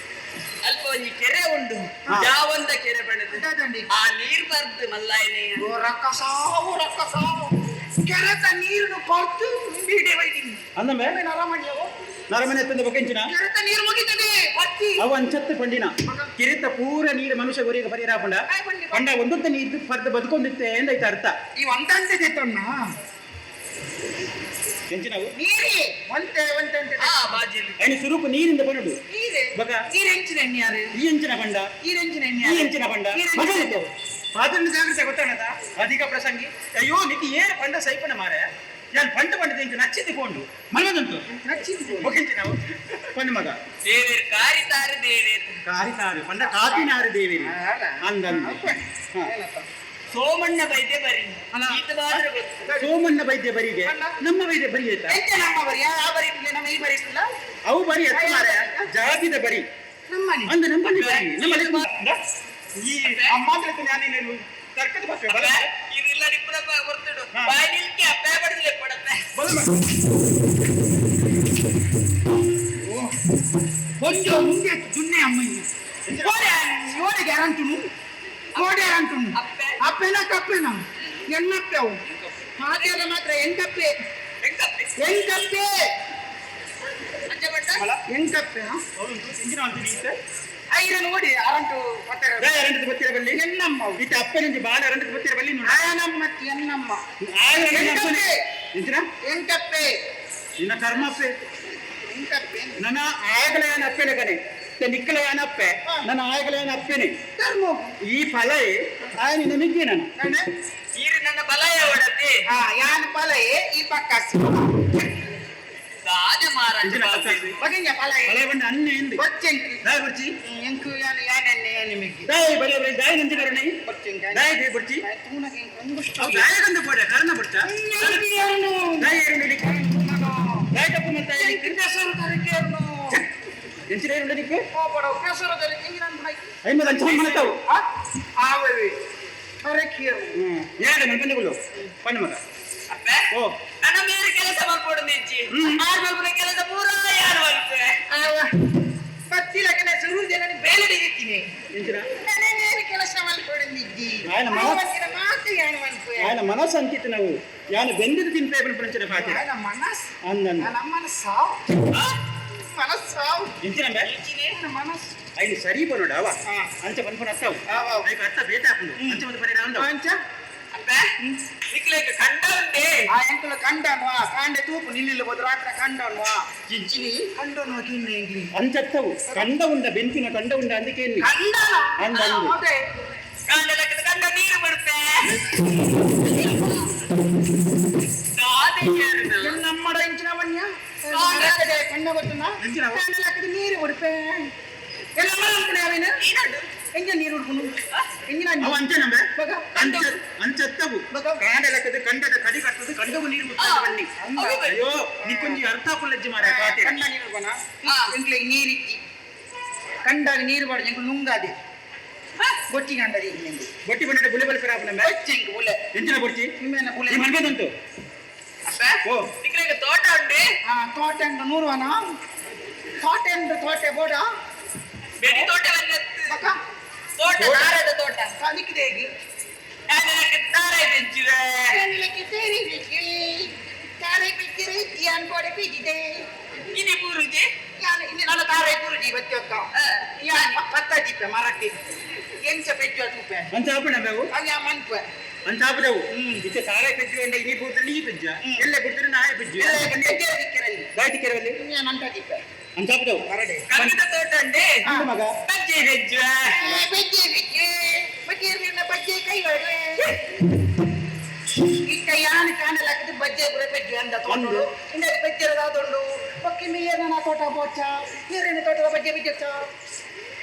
ಅಲ್ಪ ಒಂಜಿ ಕೆರೆ ಉಂಡು. ಹಾ. ಜಾವಂದ ಕೆರೆ ಬಣ್ಣದ. ದಾದಂಡಿ. ಆ ನೀರ್ ಬರ್ದು ಮಲ್ಲಾಯನೆಯ. ಓ ರಕ್ಕಸಾವು ರಕ್ಕಸಾವು. ಕೆರೆತ ನೀರುನು ಕೊರ್ತು ಬೀಡೆ ಬೈದಿನಿ. ಅಂದಮೆ ನರಮಣ್ಯವು ನರಮನೆ ಎತ್ತಂದೆ ಬೊಕೆಂಚಿನ ಕೆರೆತ ನೀರು ಮುಗಿತದೆ ಬತ್ತಿ. ಅವ ಅಂಚತ್ತು ಪಂಡಿನ ಕಿರಿತ ಪೂರ ನೀರು ಮನುಷ್ಯ ಗುರಿಗೆ ಪರಿಹಾರ ಪಂಡ ಪಂಡ ಒಂದೊಂದು ನೀರು ಪರ್ದ ಬದುಕೊಂದಿತ್ತೆ ಎಂದೈತೆ ಅರ್ಥ. ಈ ಒಂದಂತೆ ತನ್ನ ಎಂಚಿನವು ನೀರೇ ಒಂತೆ ಒಂತೆ ಅಂತೆ. ಆ ಬಾಜಿಲಿ ಐನು ಸುರೂಪ ನೀರಿಂದ ಬನುಡು ನೀರೇ ಬಗ. ನೀರೆಂಚಿನ ಎಣ್ಣೆಯಾರು ಈ ಎಂಚಿನ ಬಂಡ ನೀರೆಂಚಿನ ಈ ಎಣ್ಣೆಯಾರು ಎಂಚಿನ ಬಂಡ ಮಗನಿತ್ತು ಪಾತ್ರನ ಜಾಗ್ರತೆ ಗೊತ್ತಾಣದ ಅಧಿಕ ಪ್ರಸಂಗಿ. ಅಯ್ಯೋ ನಿಕ್ಕಿ ಏರು ಪಂಡ ಸೈಪಣ ಮಾರೆ ಯಾನ್ ಪಂಡ ಪಂಡ ಇಂಕ ನಚ್ಚಿದ್ದು ಕೊಂಡು ಮನದಂತು ನಚ್ಚಿದ್ದು. ಬೊಕೆಂಚಿನ ಪಂಡ ಮಗ. ದೇವೇರ್ ಕಾರಿ ತಾರೆ ದೇವೇರ್. ಕಾರಿತಾರು ಪಂಡ ಕಾಪಿನಾರು ದೇವಿರಿ ಅಂದಂದು. ಹಾ. ಸೋಮಣ್ಣ ಬೈದೆ ಬರಿ ಅಲ್ಲ. ಈತ ಮಾತ್ರ ಗೊತ್ತು. ಸೋಮಣ್ಣ ವೈದ್ಯ ಬರಿಗೆ ಅಲ್ಲ. ನಮ್ಮ ವೈದ್ಯ ಬರಿ ಆಯ್ತಾ? ಎಂತ ನಮ್ಮ ಬರಿ ಆ ಬರಿ ಇರ್ಲಿಲ್ಲ, ನಮ್ಮ ಈ ಬರಿ ಇರ್ಲಿಲ್ಲ. ಅವು ಬರಿ ಎತ್ತು ಮಾರೆ ಜಾತಿದ ಬರಿ ನಮ್ಮನೆ ಅಂದ ನಮ್ಮಲ್ಲಿ ಬರಿ ನಮ್ಮಲ್ಲಿ ಈ ಅಮ್ಮ ಅಂದ್ರೆ ನಾನು ತರ್ಕದ ಬಸ್ವೆ ಬಲ ಇದೆಲ್ಲ ನಿಪ್ಪುನ ಬರ್ತಡು ಹಾ. ಬಾಯಿ ನಿಲ್ಕೆ ಅಪ್ಪೆ ಬಡದಿಲ್ಲ ಕೊಡತ್ತೆ. ಬಲ కొంచెం ముందే దున్నే అమ్మాయి ఓడే గ్యారంటును ఓడే అంటును. ಅಪ್ಪೆ. అప్పేనా కప్పేనా ఎన్నప్పావు మాట్లాడ మాత్ర ఎంకప్పే. ಹೆಂಗಪ್ಪೆ? ఎంకప్పే. ಅಂಚ ಬಟ್ಟ ಮಲ ఎంకప్పే. ಇಂಜಿನ ಅಂತೀನಿ ಈತ ఐరన్ ఓడి అరంటు పత్తర. ಅರಂಟದ ಬತ್ತಿರ ಬಲ್ಲಿ ఎన్నమ్మ. ಈತ ಅಪ್ಪನಿಂದ ಬಾಲ ಅರಂಟದ ಬತ್ತಿರ ಬಲ್ಲಿ ನೋಡು. ఆయనమ్మ ఎన్నమ్మ. ಆಯನ ಇಂಜಿನ ఎంకప్పే. ನಿನ್ನ ಕರ್ಮಪ್ಪೆ. ఎంకప్పే. ನನ್ನ ಆಗಲಯಾನ ಅಪ್ಪೆನೆ ಕಣೆ ನಿಕ್ಕಲಯಾನ ಅಪ್ಪೆ ನನ್ನ ಆಗಲಯಾನ ಅಪ್ಪೆನೆ. ధర్మం. ಈ ಫಲ ಆಯ ನಿನ್ನ ಮಿಗ್ಗಿ ನಾನು. ಈರು ನನ್ನ ಬಲ ಯಾವಡತಿ. ಯಾನ್ ಪಲಯೆ ಈ ಪಕ್ಕ ದಾದ ಮಾರ. ಇಂಜಿನ ಪಕ್ಕ. ಬಗೆಂಜ ಪಲಯೆ. ಫಲ ಬಂಡ ಅನ್ನ ಎಂದಿ ಬಚ್ಚೆಂಕ್. ದಾಯ ಬರ್ಚಿ. ಎಂಕು ಯಾನ್ ಯಾನ್ ಎನ್ನೆ ಯಾನ್ ಮಿಗ್ಗಿ. ದಾಯ ಬಲೆ ಬಲೆ ದಾಯ ನಂಜಿ ಕರುಣೆ. ಬಚ್ಚೆಂಕ್. ದಾಯ they ಬರ್ಚಿ. ತೂನಗೆ ಎಂಕು ಒಂಗುಷ್ಟು. ಅವು ದಾಯಗಂದು ಪೋಡ ಕರ್ಣ ಬರ್ಚ. ದಾಯ ಏರುಂಡು ನಿಕ್ಕು. ದಾಯ ತಪ್ಪು ಮಲ್ತ ಎಂಕು ಕೆಸರು ತರಕೇರ್ನು. ಎಂಚಿನ ಏರುಂಡು ನಿಕ್ಕು. ಕೋಪಡ ಕೆಸರು ತರಕೆ ಇಂಜಿನ ಹಾಕಿ. ಐಮದ ಅಂಚ ಮನತಾವು. ಆವವೆ ತರಕೇರ್ನು. ಏಡ ಮಲ್ಪಂದಿಗುಲು ಪಣ್ಣ ಮಗ. ಅಪ್ಪೆ. ಓ. ನನ್ನ ಮೇರೆ ಕೆಲಸ ಮಾಡ್ಕೊಡು ನಿಜ್ಜಿ. ಹ್ಮ್. ಆರ್ ಮಲ್ಪುನ ಕೆಲಸ ಪೂರಾ ಯಾರು ಮಲ್ಪೆ? ಆವ ಬತ್ತಿಲಕನೆ ಸುರು ಜನ ಬೇಲಡಿ ಇತ್ತೀನಿ. ಎಂಚಿನ ನಾನೇ ಬೇರೆ ಕೆಲಸ ಮಲ್ಕೊಡಂದಿದ್ದಿ. ఆయన ಆವತ್ತಿನ ಮಾತು ಯಾನ್ ಮಲ್ಪೆ. ఆయన మనసు అంకిత ನಾವು ಯಾನು ಬೆಂದಿದ ತಿನ್ಪೇ ಪಂಚನ ಪಾತಿರ. ఆయన మనಸ್ ಅಂದಂದು. ನಮ್ಮ ಸಾವು మనస్సావు. ಎಂಚಿನ ಬೇ ఆయన మనస్సు. ಐದು ಸರಿ ಬರೋಡ ಅವ ಹಾ. ಅಂಚ ಪನ್ಪುನ ಅತ್ತವು ಆವ, ಆವ. ಐಕ್ ಅರ್ಥ ಬೇತಾಪುಂಡು ಅಂಚ ಒಂದು ಪರಿಣಾಮ ಅಂದವು. ಅಂಚ ಅಪ್ಪೆ ನಿಕ್ಲೇಕ ಕಂಡ ಉಂಟೆ. ಆ ಎಂಕುಲ ಕಂಡನ್ವಾ ಕಾಂಡೆ ತೂಪು ನಿಲ್ಲಿಲ್ಲ ಬೋದು ರಾತ್ರಿ ಕಂಡನ್ವಾ ಜಿಂಚಿನಿ ಕಂಡನ್ವಾ ಕಿನ್ನೆ ಎಂಗ್ಲಿ. ಅಂಚತ್ತವು ಕಂಡ ಉಂಡ ಬೆಂಕಿನ ಕಂಡ ಉಂಡ ಅಂದಿಕೆ ಎನ್ನಿ. ಕಂಡನ ಅಂದ ಅಂದು. ಅದೇ. ಕಂಡ ಲೆಕ್ಕದ ಕಂಡ ನೀರು ಬಿಡುತ್ತೆ ದಾದೆ ಏರುನು. ನಮ್ಮಡ ಇಂಚಿನವನ್ಯ ಕಣ್ಣ ಗೊತ್ತುನ ಎಂಚಿನವು? ಕಂಡಲಕ್ಕದ ನೀರು ಉಡುಪೆ ಎಲ್ಲ ಅವೇನು ಎಂಜ ನೀರು ಉಡುಪುನು ಎಂಜಿನ ಅವ ಅಂಚನಂಬೆ ಬಗ. ಅಂಚ ಅಂಚತ್ತವು ಬಗ. ಕಾಂಡ ಲೆಕ್ಕದ ಕಂಡದ ಕಡಿ ಕಟ್ಟದು ಕಂಡವು ನೀರು ಮುಟ್ಟಾದ ಬನ್ನಿ. ಅವು ಬನ್ನಿ. ಅಯ್ಯೋ ನಿಕ್ಕೊಂಜಿ ಅರ್ಥ ಪುಲ್ಲಜ್ಜಿ ಮಾರ ಪಾತಿರ. ಕಂಡ ನೀರು ಉಡುಪನ ಆ. ಎಂಕ್ಲೆಗ್ ನೀರಿತ್ತಿ ಕಂಡಾಗ ನೀರು ಬಾಡ ಎಂಕ್ ನುಂಗಾದೆ ಬೊಟ್ಟಿ ಕಂಡದಿ ನಿಂಗೆ. ಬೊಟ್ಟಿ ಬಂಡ ಬುಲೆ ಬಲೆ ಫಿರಾಪನಂಬೆ ಬೊಚ್ಚೆಂಕ್ ಬುಲೆ. ಎಂಚಿನ ಬೊಟ್ಟಿ ನಿಮ್ಮೇನ ಬುಲೆ. ಈ ಮಲ್ಬೇದಂತು ಅಪ್ಪೆ ಓ. ನಿಕ್ಲೇಕ ತೋಟ ಉಂಟೆ. ಆ ತೋಟ ಉಂಟು ನೂರುವನ ತೋಟ ಉಂಟು ತೋಟೆ ಬೋಡ. ಬೆಡಿ ತೋಟ ಬಂದತ್ತು. ಬಕ. ತೋಟ ದಾರದ ತೋಟ. ನಿಕ್ಕಿದೆ ಹೇಗೆ ಯಾನೆ ಲೆಕ್ಕದ ದಾರ ಬೆಂಚಿವೆ. ಇನಿ ಪೂರುಜಿ. ಅಂಚ ಆಪಣಂಬೆ ಅವು ಅಂಚ ಆಪದವು ಇತ್ತೆ ಸಾರ ಪೆಜ್ಜು ಎಂಡ ಇನಿ ಪೂರ್ತಲ್ಲಿ ಈ ಪೆಜ್ಜ ಎಲ್ಲ ಬಿಡ್ತಾರೆ ನಾಯ ಪೆಜ್ಜು ದಾಯ್ತಿ ಕೆರವಲ್ಲಿ ಅಂಚ ಆಪದವು ಕಂಗದ ತೋಟ ಉಂಟೆ. ಅಂದ ಮಗ. ಬಜ್ಜೆ ಬೆಂಚುವೆ. ಬಜ್ಜೆ ಪುರ ಪೆಜ್ಜು ಅಂದ ತೋಟಡು ಇಂದ ಪೆಜ್ಜೆರದಾದುಂಡು ಪಕ್ಕಿ ಮೀಯನ ತೋಟ ಬೋಚ ನೀರಿನ ತೋಟದ ಬಜ್ಜೆ ಬಿಜ್ಜ.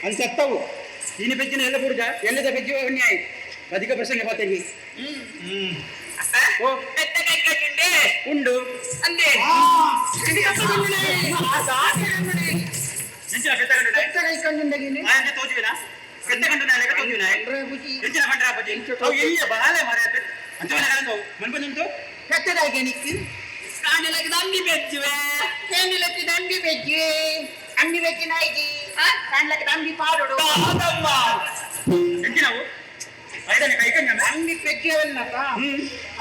ಅಂಚತ್ತವು ಇನಿ ಪೆಜ್ಜಿನ ಎಲ್ಲ ಬುಡ್ಜ ಎಲ್ಲದ ಪೆಜ್ಜು ಅನ್ಯಾಯ ಅಧಿಕ ಪ್ರಸಂಗ ಪಾತೆಗಿ. ಅಪ್ಪೆ ಓ. ಪೆದ್ದ ಕೈಕಟ್ಟುಂಡೆ. ಉಂಡು. ಅಂದೆ. ಎಂಚಿನ ಪೆದ್ದ ಕಂಡು ಆಯಂತೆ ತೋಜುವಿನ ಪೆದ್ದ ಕಂಡು ನಾಳೆಗೆ ತೋಜುವಿನ ಎಂಚಿನ ಪಂಡ್ರ ಅಪ್ಪಾಜಿ ಅವು ಎಲ್ಲಿಯ ಬಾಲೆ ಮರ ಅಂಚವನ ಕರಂದವು ಮನ್ಪಂದುಂಟು. పెద్దదాగే నీకు. ಕಾಂಡಲಕ್ಕೆ ಅಂಬಿ ಬೆಂಚುವೆ. కేండిలకి దండి వెజ్జి అమ్మి వెజ్జి నాయికి కాండ్లకి దండి పాడుడు. ದಾದಮ್ಮ. ಎಂಚಿನವು ಐದನೆ ಕೈಕಂಜ ಅಂಬಿ ಪೆಜ್ಜೆವನ್ನತ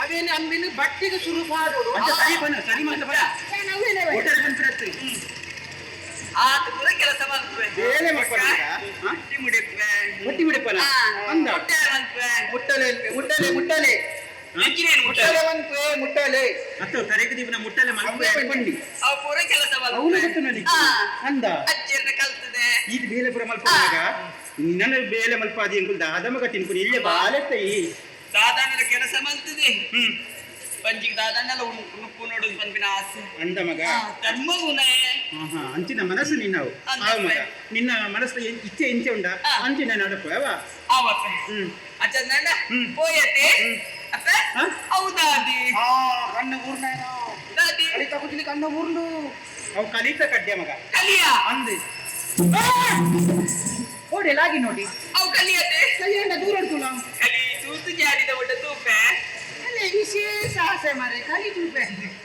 ಅವೇನು ಅಂಬಿನ ಬಟ್ಟಿಗೆ ಶುರು ಮಾಡೋಡು ಅಂಚ ಸರಿ ಬನ್ನ ಸರಿ ಮಾತ ಬರ ಅವೇನೆ ಹೋಟೆಲ್ ಬಂದ್ಬಿಡತ್ತೆ ಆತ ಪೂರ ಕೆಲಸ ಮಲ್ಪುವೆ ಬೇಲೆ ಮಲ್ಪುವೆ. ಹೊಟ್ಟಿ ಮುಡಿಪುವೆ ಹೊಟ್ಟಿ ಮುಡಿಪನ ಅಂದ ಮುಟ್ಟೆ ಮಲ್ಪುವೆ ಮುಟ್ಟಲೆ ಮುಟ್ಟಲೆ ಮುಟ್ಟಲೆ ಎಂಚಿನೇನು ಮುಟ್ಟಲೆ ಮುಟ್ಟಲೆ ಮನ್ಪೆ ಮುಟ್ಟಲೆ ಅತ್ತ ತರೇಕು ದೀಪನ ಮುಟ್ಟಲೆ ಮಲ್ಪುವೆ ಬಂಡಿ ಅವು ಪೂರ ಕೆಲಸ ಅವನು ಮಲ್ಪುವೆ ಗೊತ್ತು ನನಗೆ ಅಂದ ಅಜ್ಜಿಯನ್ನ ಕಲ್ತದೆ ಇದು ಬೇಲೆ ಪೂರ ಮಲ್ಪುವಾಗ ನಿನ್ನ ಬೇಲೆ ಮಲ್ಪಾದಿ ಎಂಕುಲ್ ದಾದಮಗ ತಿನ್ಕುನಿ ಇಲ್ಲೇ ಬಾಲೆತ್ತ ಈ ದಾದಾನೆಲ್ಲ ಕೆಲಸ ಮಲ್ತದೆ ಪಂಜಿಗೆ ದಾದಾನೆಲ್ಲ ಉಣುಕು ನೋಡುದು ಪನ್ಪಿನ ಆಸೆ ಅಂದ ಮಗ ಧರ್ಮ ಗುಣ ಆಹಾ, ಅಂಚಿನ ಮನಸ್ಸು ನಿನ್ನವು ಅಂದ ಆವು ಮಗ ನಿನ್ನ ಮನಸ್ಸು ಇಚ್ಛೆ ಇಂಚೆ ಉಂಡ ಅಂಚಿನ ನಡಪು ಅವ ಆವಪ್ಪೆ ಅಚ್ಚಂದ ಪೋಯತೆ ಅಪ್ಪೆ ಹಾ? ಹೌದಾದಿ ಆ ಕಣ್ಣು ಊರ್ನ ದಾದಿ ಕಲಿತ ಕುಜ್ಲಿ ಕಣ್ಣು ಊರ್ಲು ಅವು ಕಲಿತ ಕಡ್ಡೆ ಮಗ ಕಲಿಯ ಅಂದೆ ಓಡಿ ಲಾಗಿ ನೋಡಿ ಅವು ಕಲಿಯತೆ ಕಲಿಯಂಡ ದೂರ ಉಂಟುಲ ಕಲಿ ತೂತು ಜಾಡಿದ ಒಟ್ಟ ತೂಪೆ ಅಲ್ಲೇ ವಿಶೇಷ ಆಸೆ ಮಾರೆ ಕಲಿ ತೂಪೆ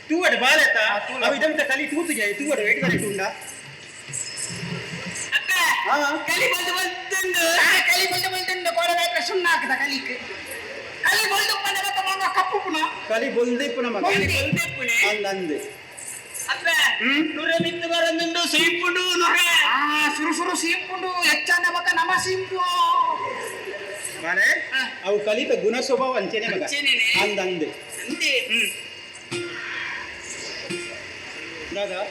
ತೂವಡು ಬಾಲೆತ್ತ ಅವು ಇದಂತ ಕಲಿ ತೂತು ಜಾಯಿ ತೂವಡು ವೇಟ್ ಕಲಿ ಉಂಡ ಅಪ್ಪೆ ಹಾ. ಕಲಿ ಬಂದು ಬಂದುಂಡು ಆ ಕಲಿ ಬಂದು ಬಂದು ಕೋಡದಾಯ್ತ ಸುಣ್ಣ ಹಾಕದ ಕಲಿಕ್ ಕಲಿ ಬಂದು ಬಂದ ಮಂಗ ಕಪ್ಪು ಪುನಃ ಕಲಿ ಬೊಲ್ದಿಪ್ಪು ಮಗ ಕಲಿ ಬಂದೆಪ್ಪುನೆ ಅಂದ ಅಂದೆ ಅಪ್ಪೆ ನುರೆ ಮಿತ್ತು ಬರಂದುಂಡು ಸೀಪುಂಡು ನುರೆ ಆ ಸುರು ಸುರು ಸೀಂಪುಂಡು ಹೆಚ್ಚಾನ ಬಕ ನಮ ಸೀಂಪು ಬಾಲೆ ಅವು ಕಲಿತ ಗುಣ ಸ್ವಭಾವ ಅಂಚೆನೆ ಮಗ ಅಂಚೆನೇನೆ. ಅಂದ ಅಂದೆ ಅಂದೆ ದಾದಾ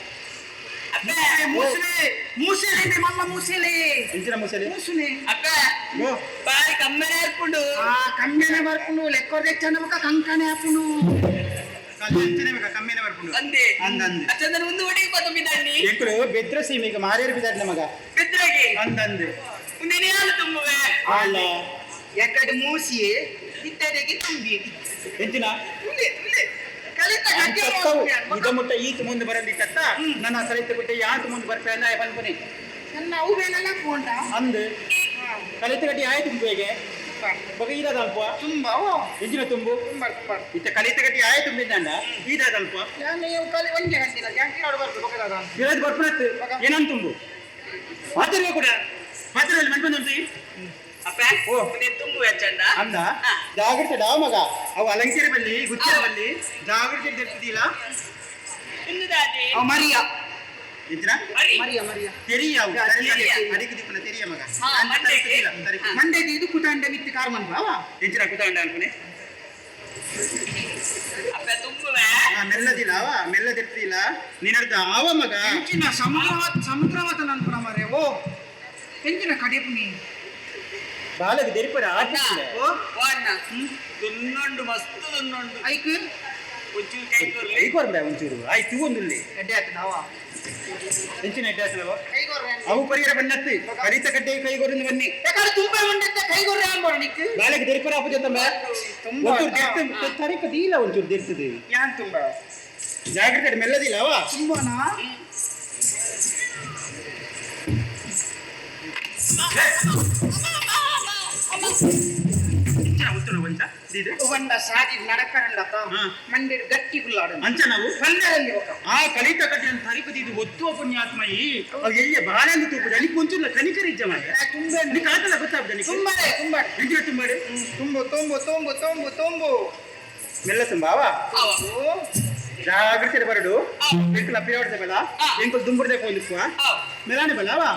ಅಪ್ಪೆ ಮೂಸಲೆ ಮೂಸಲೆ ಮಲ್ಲ ಮೂಸಲೆ ಎಂಚಿನ ಮುಸಲಿ ಮೂಸುನೆ ಅಪ್ಪೆ ಓ ಬಾರಿ ಕಮ್ಮೆನೆ ಏರ್ಪುಂಡು ಆ ಕಮ್ಮೆನೆ ಬರ್ಪುಂಡು ಲೆಕ್ಕೋದ ಹೆಚ್ಚಾನ ಬಕ ಕಂಕಣೆ ಹಾಪುಂಡು ಕಲಿ ಅಂಚೆನೆ ಮಗ ಕಮ್ಮಿನ ಬರ್ಪುಂಡು ಅಂದೆ ಅಂದ ಅಂದೆ ಅಚ್ಚಂದನ ಮುಂದೆ ಒಡಿಗೆ ಪತ್ತೊಂಬಿದ್ದಾಣಿ ಎಂಕುಲು ಬೆದ್ರ ಸೀಮೆಗೆ ಮಾರೇರು ಬಿದ್ದಾಡ್ನ ಮಗ ಬಿದ್ರಗೆ ಅಂದ ಅಂದೆ ಮುಂದೆ ಯಾರು ತುಂಬುವೆ ಅಲ್ಲ ಎಕಡೆ ಮೂಸಿಯೇ ಇದ್ದಡೆಗೆ ತುಂಬಿ ಎಂಚಿನ ತುಲೆ ತುಲೆ ಕಲಿತ ಕಡ್ಡಿ ಇದ ಮುಟ್ಟ ಈತ ಮುಂದೆ ಬರಂದಿತ್ತ ನನ್ನ ಕಲಿತ ಬಿಟ್ಟೆ ಯಾತ ಮುಂದೆ ಬರ್ಪೆ ಅಲ್ಲ ಪನ್ಪುನಿ ನನ್ನ ಅವು ಬೇಲೆಲ್ಲ ಪೋಂಡ ಅಂದು ಕಲಿತ ಗಟ್ಟಿ ಆಯ್ತು ಬೇಗೆ ಬಗ ಈದಾದ ಅಲ್ಪ ತುಂಬ ಓ ಎಂಜಿನ ತುಂಬು ತುಂಬ ತುಂಬ ಇತ್ತ ಕಲಿತ ಗಟ್ಟಿ ಆಯ್ತು ತುಂಬಿದ್ದಂಡ ಈದಾದ ಅಲ್ಪ ನಾನು ಇವು ಕಲಿ ಒಂಜೆ ಗಂಟಿನ ಜಾಂಕಿ ಆಡು ಬರ್ಬೇಕು ಬಕದಾದ ಬಿಳದ್ ಬರ್ಪುನತ್ತು ಏನನ್ ತುಂಬು ಪಾತ್ರೆ ಕೂಡ ಪಾತ್ರೆಯಲ್ಲಿ ಮನ್ಪಂದು ಅಪ್ಪೆ ಓ. ಮುಂದೆ ತುಂಬುವೆ ಅಚ್ಚಂಡ ಅಂದ ಜಾಗ್ರತೆ ಡಾವ ಮಗ ಅವು ಅಲಂಕಾರ ಬಲ್ಲಿ ಗುಚ್ಛರ ಬಲ್ಲಿ ಜಾಗ್ರತೆ ಇರ್ತಿದ್ದಿಲ್ಲ ಇನ್ನು ದಾದಿ ಅವ ಮರಿಯ ಎಂಚಿನ ಮರಿ ಮರಿಯ ಮರಿಯ ತೆರಿಯ ಅವು ತೆರಿಯ. ಅಡಿಗೆ ದಿಪ್ಪನ ತೆರಿಯ ಮಗ ಹಾ, ಮಂಡೆಗೆ. ಮಂಡೆಗೆ ಇದು ಕುಟಾಂಡ ಮಿತ್ತು ಕಾರ್ಮನ್ ಬಾವ ಎಂಚಿನ ಕುತಾಂಡ ಅನ್ಪುನಿ ಅಪ್ಪೆ ತುಂಬುವೆ ಮೆಲ್ಲದಿಲ್ಲ ಅವ ಮೆಲ್ಲದಿರ್ತಿಲ್ಲ ನಿನ್ನರ್ಥ ಆವ ಮಗ ಎಂಚಿನ ಸಮುದ್ರ ಸಮುದ್ರವತ ನನ್ಪುನ ಮರೆ ಓ ಎಂಚಿನ ಕಡೆಪುನಿ ಬಾಲಕ ದೆರಿಪರ ಆಟ ಓ ಓ ಅಣ್ಣ ದುನ್ನೊಂಡು ಮಸ್ತ್ ದುನ್ನೊಂಡು ಐಕ್ ಒಂಚೂರು ಕೈ ಕೊರ್ಲಿ ಕೈ ಕೊರ್ಬೆ ಒಂಚೂರು ಆಯ್ತು ಒಂದುಲ್ಲಿ ಎಡ್ಡೆ ಆಯ್ತು ನಾವ ಎಂಚಿನ ಎಡ್ಡೆ ಆಯ್ತು ಕೈ ಕೊರ್ರೆ ಅವು ಪರಿಹಾರ ಬನ್ನತ್ತು ಕಲಿತ ಕಡ್ಡೆ ಕೈಗೊರಿಂದ ಬನ್ನಿ ಯಾಕಂದ್ರೆ ತುಂಬ ಉಂಡತ್ತೆ ಕೈ ಕೊರ್ರೆ ಅನ್ಬೋಡ ನಿಕ್ ಬಾಲಕ ದೆರಿಪರ ಆಪು ಜೊತೆ ತುಂಬ ಒಂಚೂರು ದೆರ್ತು ತರಿಕ ದೀಲ ಒಂಚೂರು ದೆರ್ತದೆ ಯಾನ್ ತುಂಬ ಜಾಗ್ರತೆ ಮೆಲ್ಲದಿಲ್ಲ ಅವ ತುಂಬನಾ ಎಂಚಿನ ಉತ್ತುನ ಒಂಚ ದೀದು ಒಂದ ಸಾದಿ ನಡಕರಂಡತ ಹಾ. ಮಂದಿರ ಗಟ್ಟಿ ಗುಲ್ಲಾಡ ಅಂಚ ನಾವು ಪಂದರಲ್ಲಿ ఒక ಆ ಕಲಿತ ಕಡ್ಡೆ ತರಿಕ ದೀದು ಒತ್ತುವ ಪುಣ್ಯಾತ್ಮಯಿ ಅವು ಎಲ್ಲಿ ಬಾಳೆಂದು ತೂಪುದು ಅಲ್ಲಿ ಕೊಂಚೂರು ಕನಿಕರಿಜ್ಜ ಮಾಯ ತುಂಬ ನಿಕ್ ಆತಲ್ಲ ಗೊತ್ತಾಗ್ತದೆ ನಿಕ್ ತುಂಬಾರೆ ತುಂಬ ಎಂಚಿನ ತುಂಬಾಡು ತುಂಬು ತುಂಬು ತುಂಬು ತುಂಬು ತುಂಬು ಮೆಲ್ಲ ತುಂಬಾವ ಅವ ಓ ಜಾಗ್ರತೆ ಬರಡು ಎಂಕುಲ ಪಿಯೋಡ್ದೆ ಬಲ ಎಂಕುಲು ದುಂಬುರ್ದೆ ಪೋಯ್ಲಿಕ್ಕುವ ಅವ ಮೆಲಾನೆ ಬಲವಾ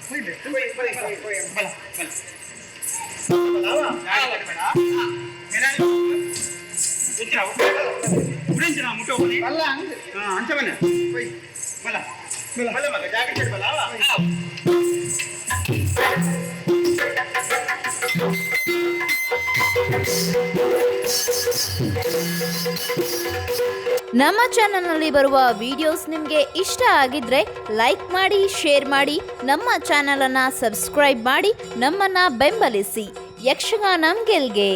ಹೋಯ್ ಹೋಯ್ ಹೋಯ್ ಹೋಯ್ ಬಲ ಬಲ ಬಲವಾ ಜಾಗ್ರತೆ ಬಲ ಮೆಲಾನೆ ಎಂಚಿನ ಉರೆಂಚಿನ ಮುಟ್ಟೋ ಹೋಗಿ ಬಲ್ಲ ಅಂದ್ ಹಾ ಅಂಚ ಬನ್ನ ಹೋಯ್ ಬಲ ಬಲ ಮಗ ಜಾಗ್ರತೆ ಬಲವಾ ಅವ ನಮ್ಮ ಚಾನಲ್ನಲ್ಲಿ ಬರುವ ವಿಡಿಯೋಸ್ ನಿಮಗೆ ಇಷ್ಟ ಆಗಿದ್ರೆ ಲೈಕ್ ಮಾಡಿ, ಶೇರ್ ಮಾಡಿ, ನಮ್ಮ ಚಾನಲನ್ನು ಸಬ್ಸ್ಕ್ರೈಬ್ ಮಾಡಿ, ನಮ್ಮನ್ನು ಬೆಂಬಲಿಸಿ. ಯಕ್ಷಗಾನಂ ಗೆಲ್ಗೆ.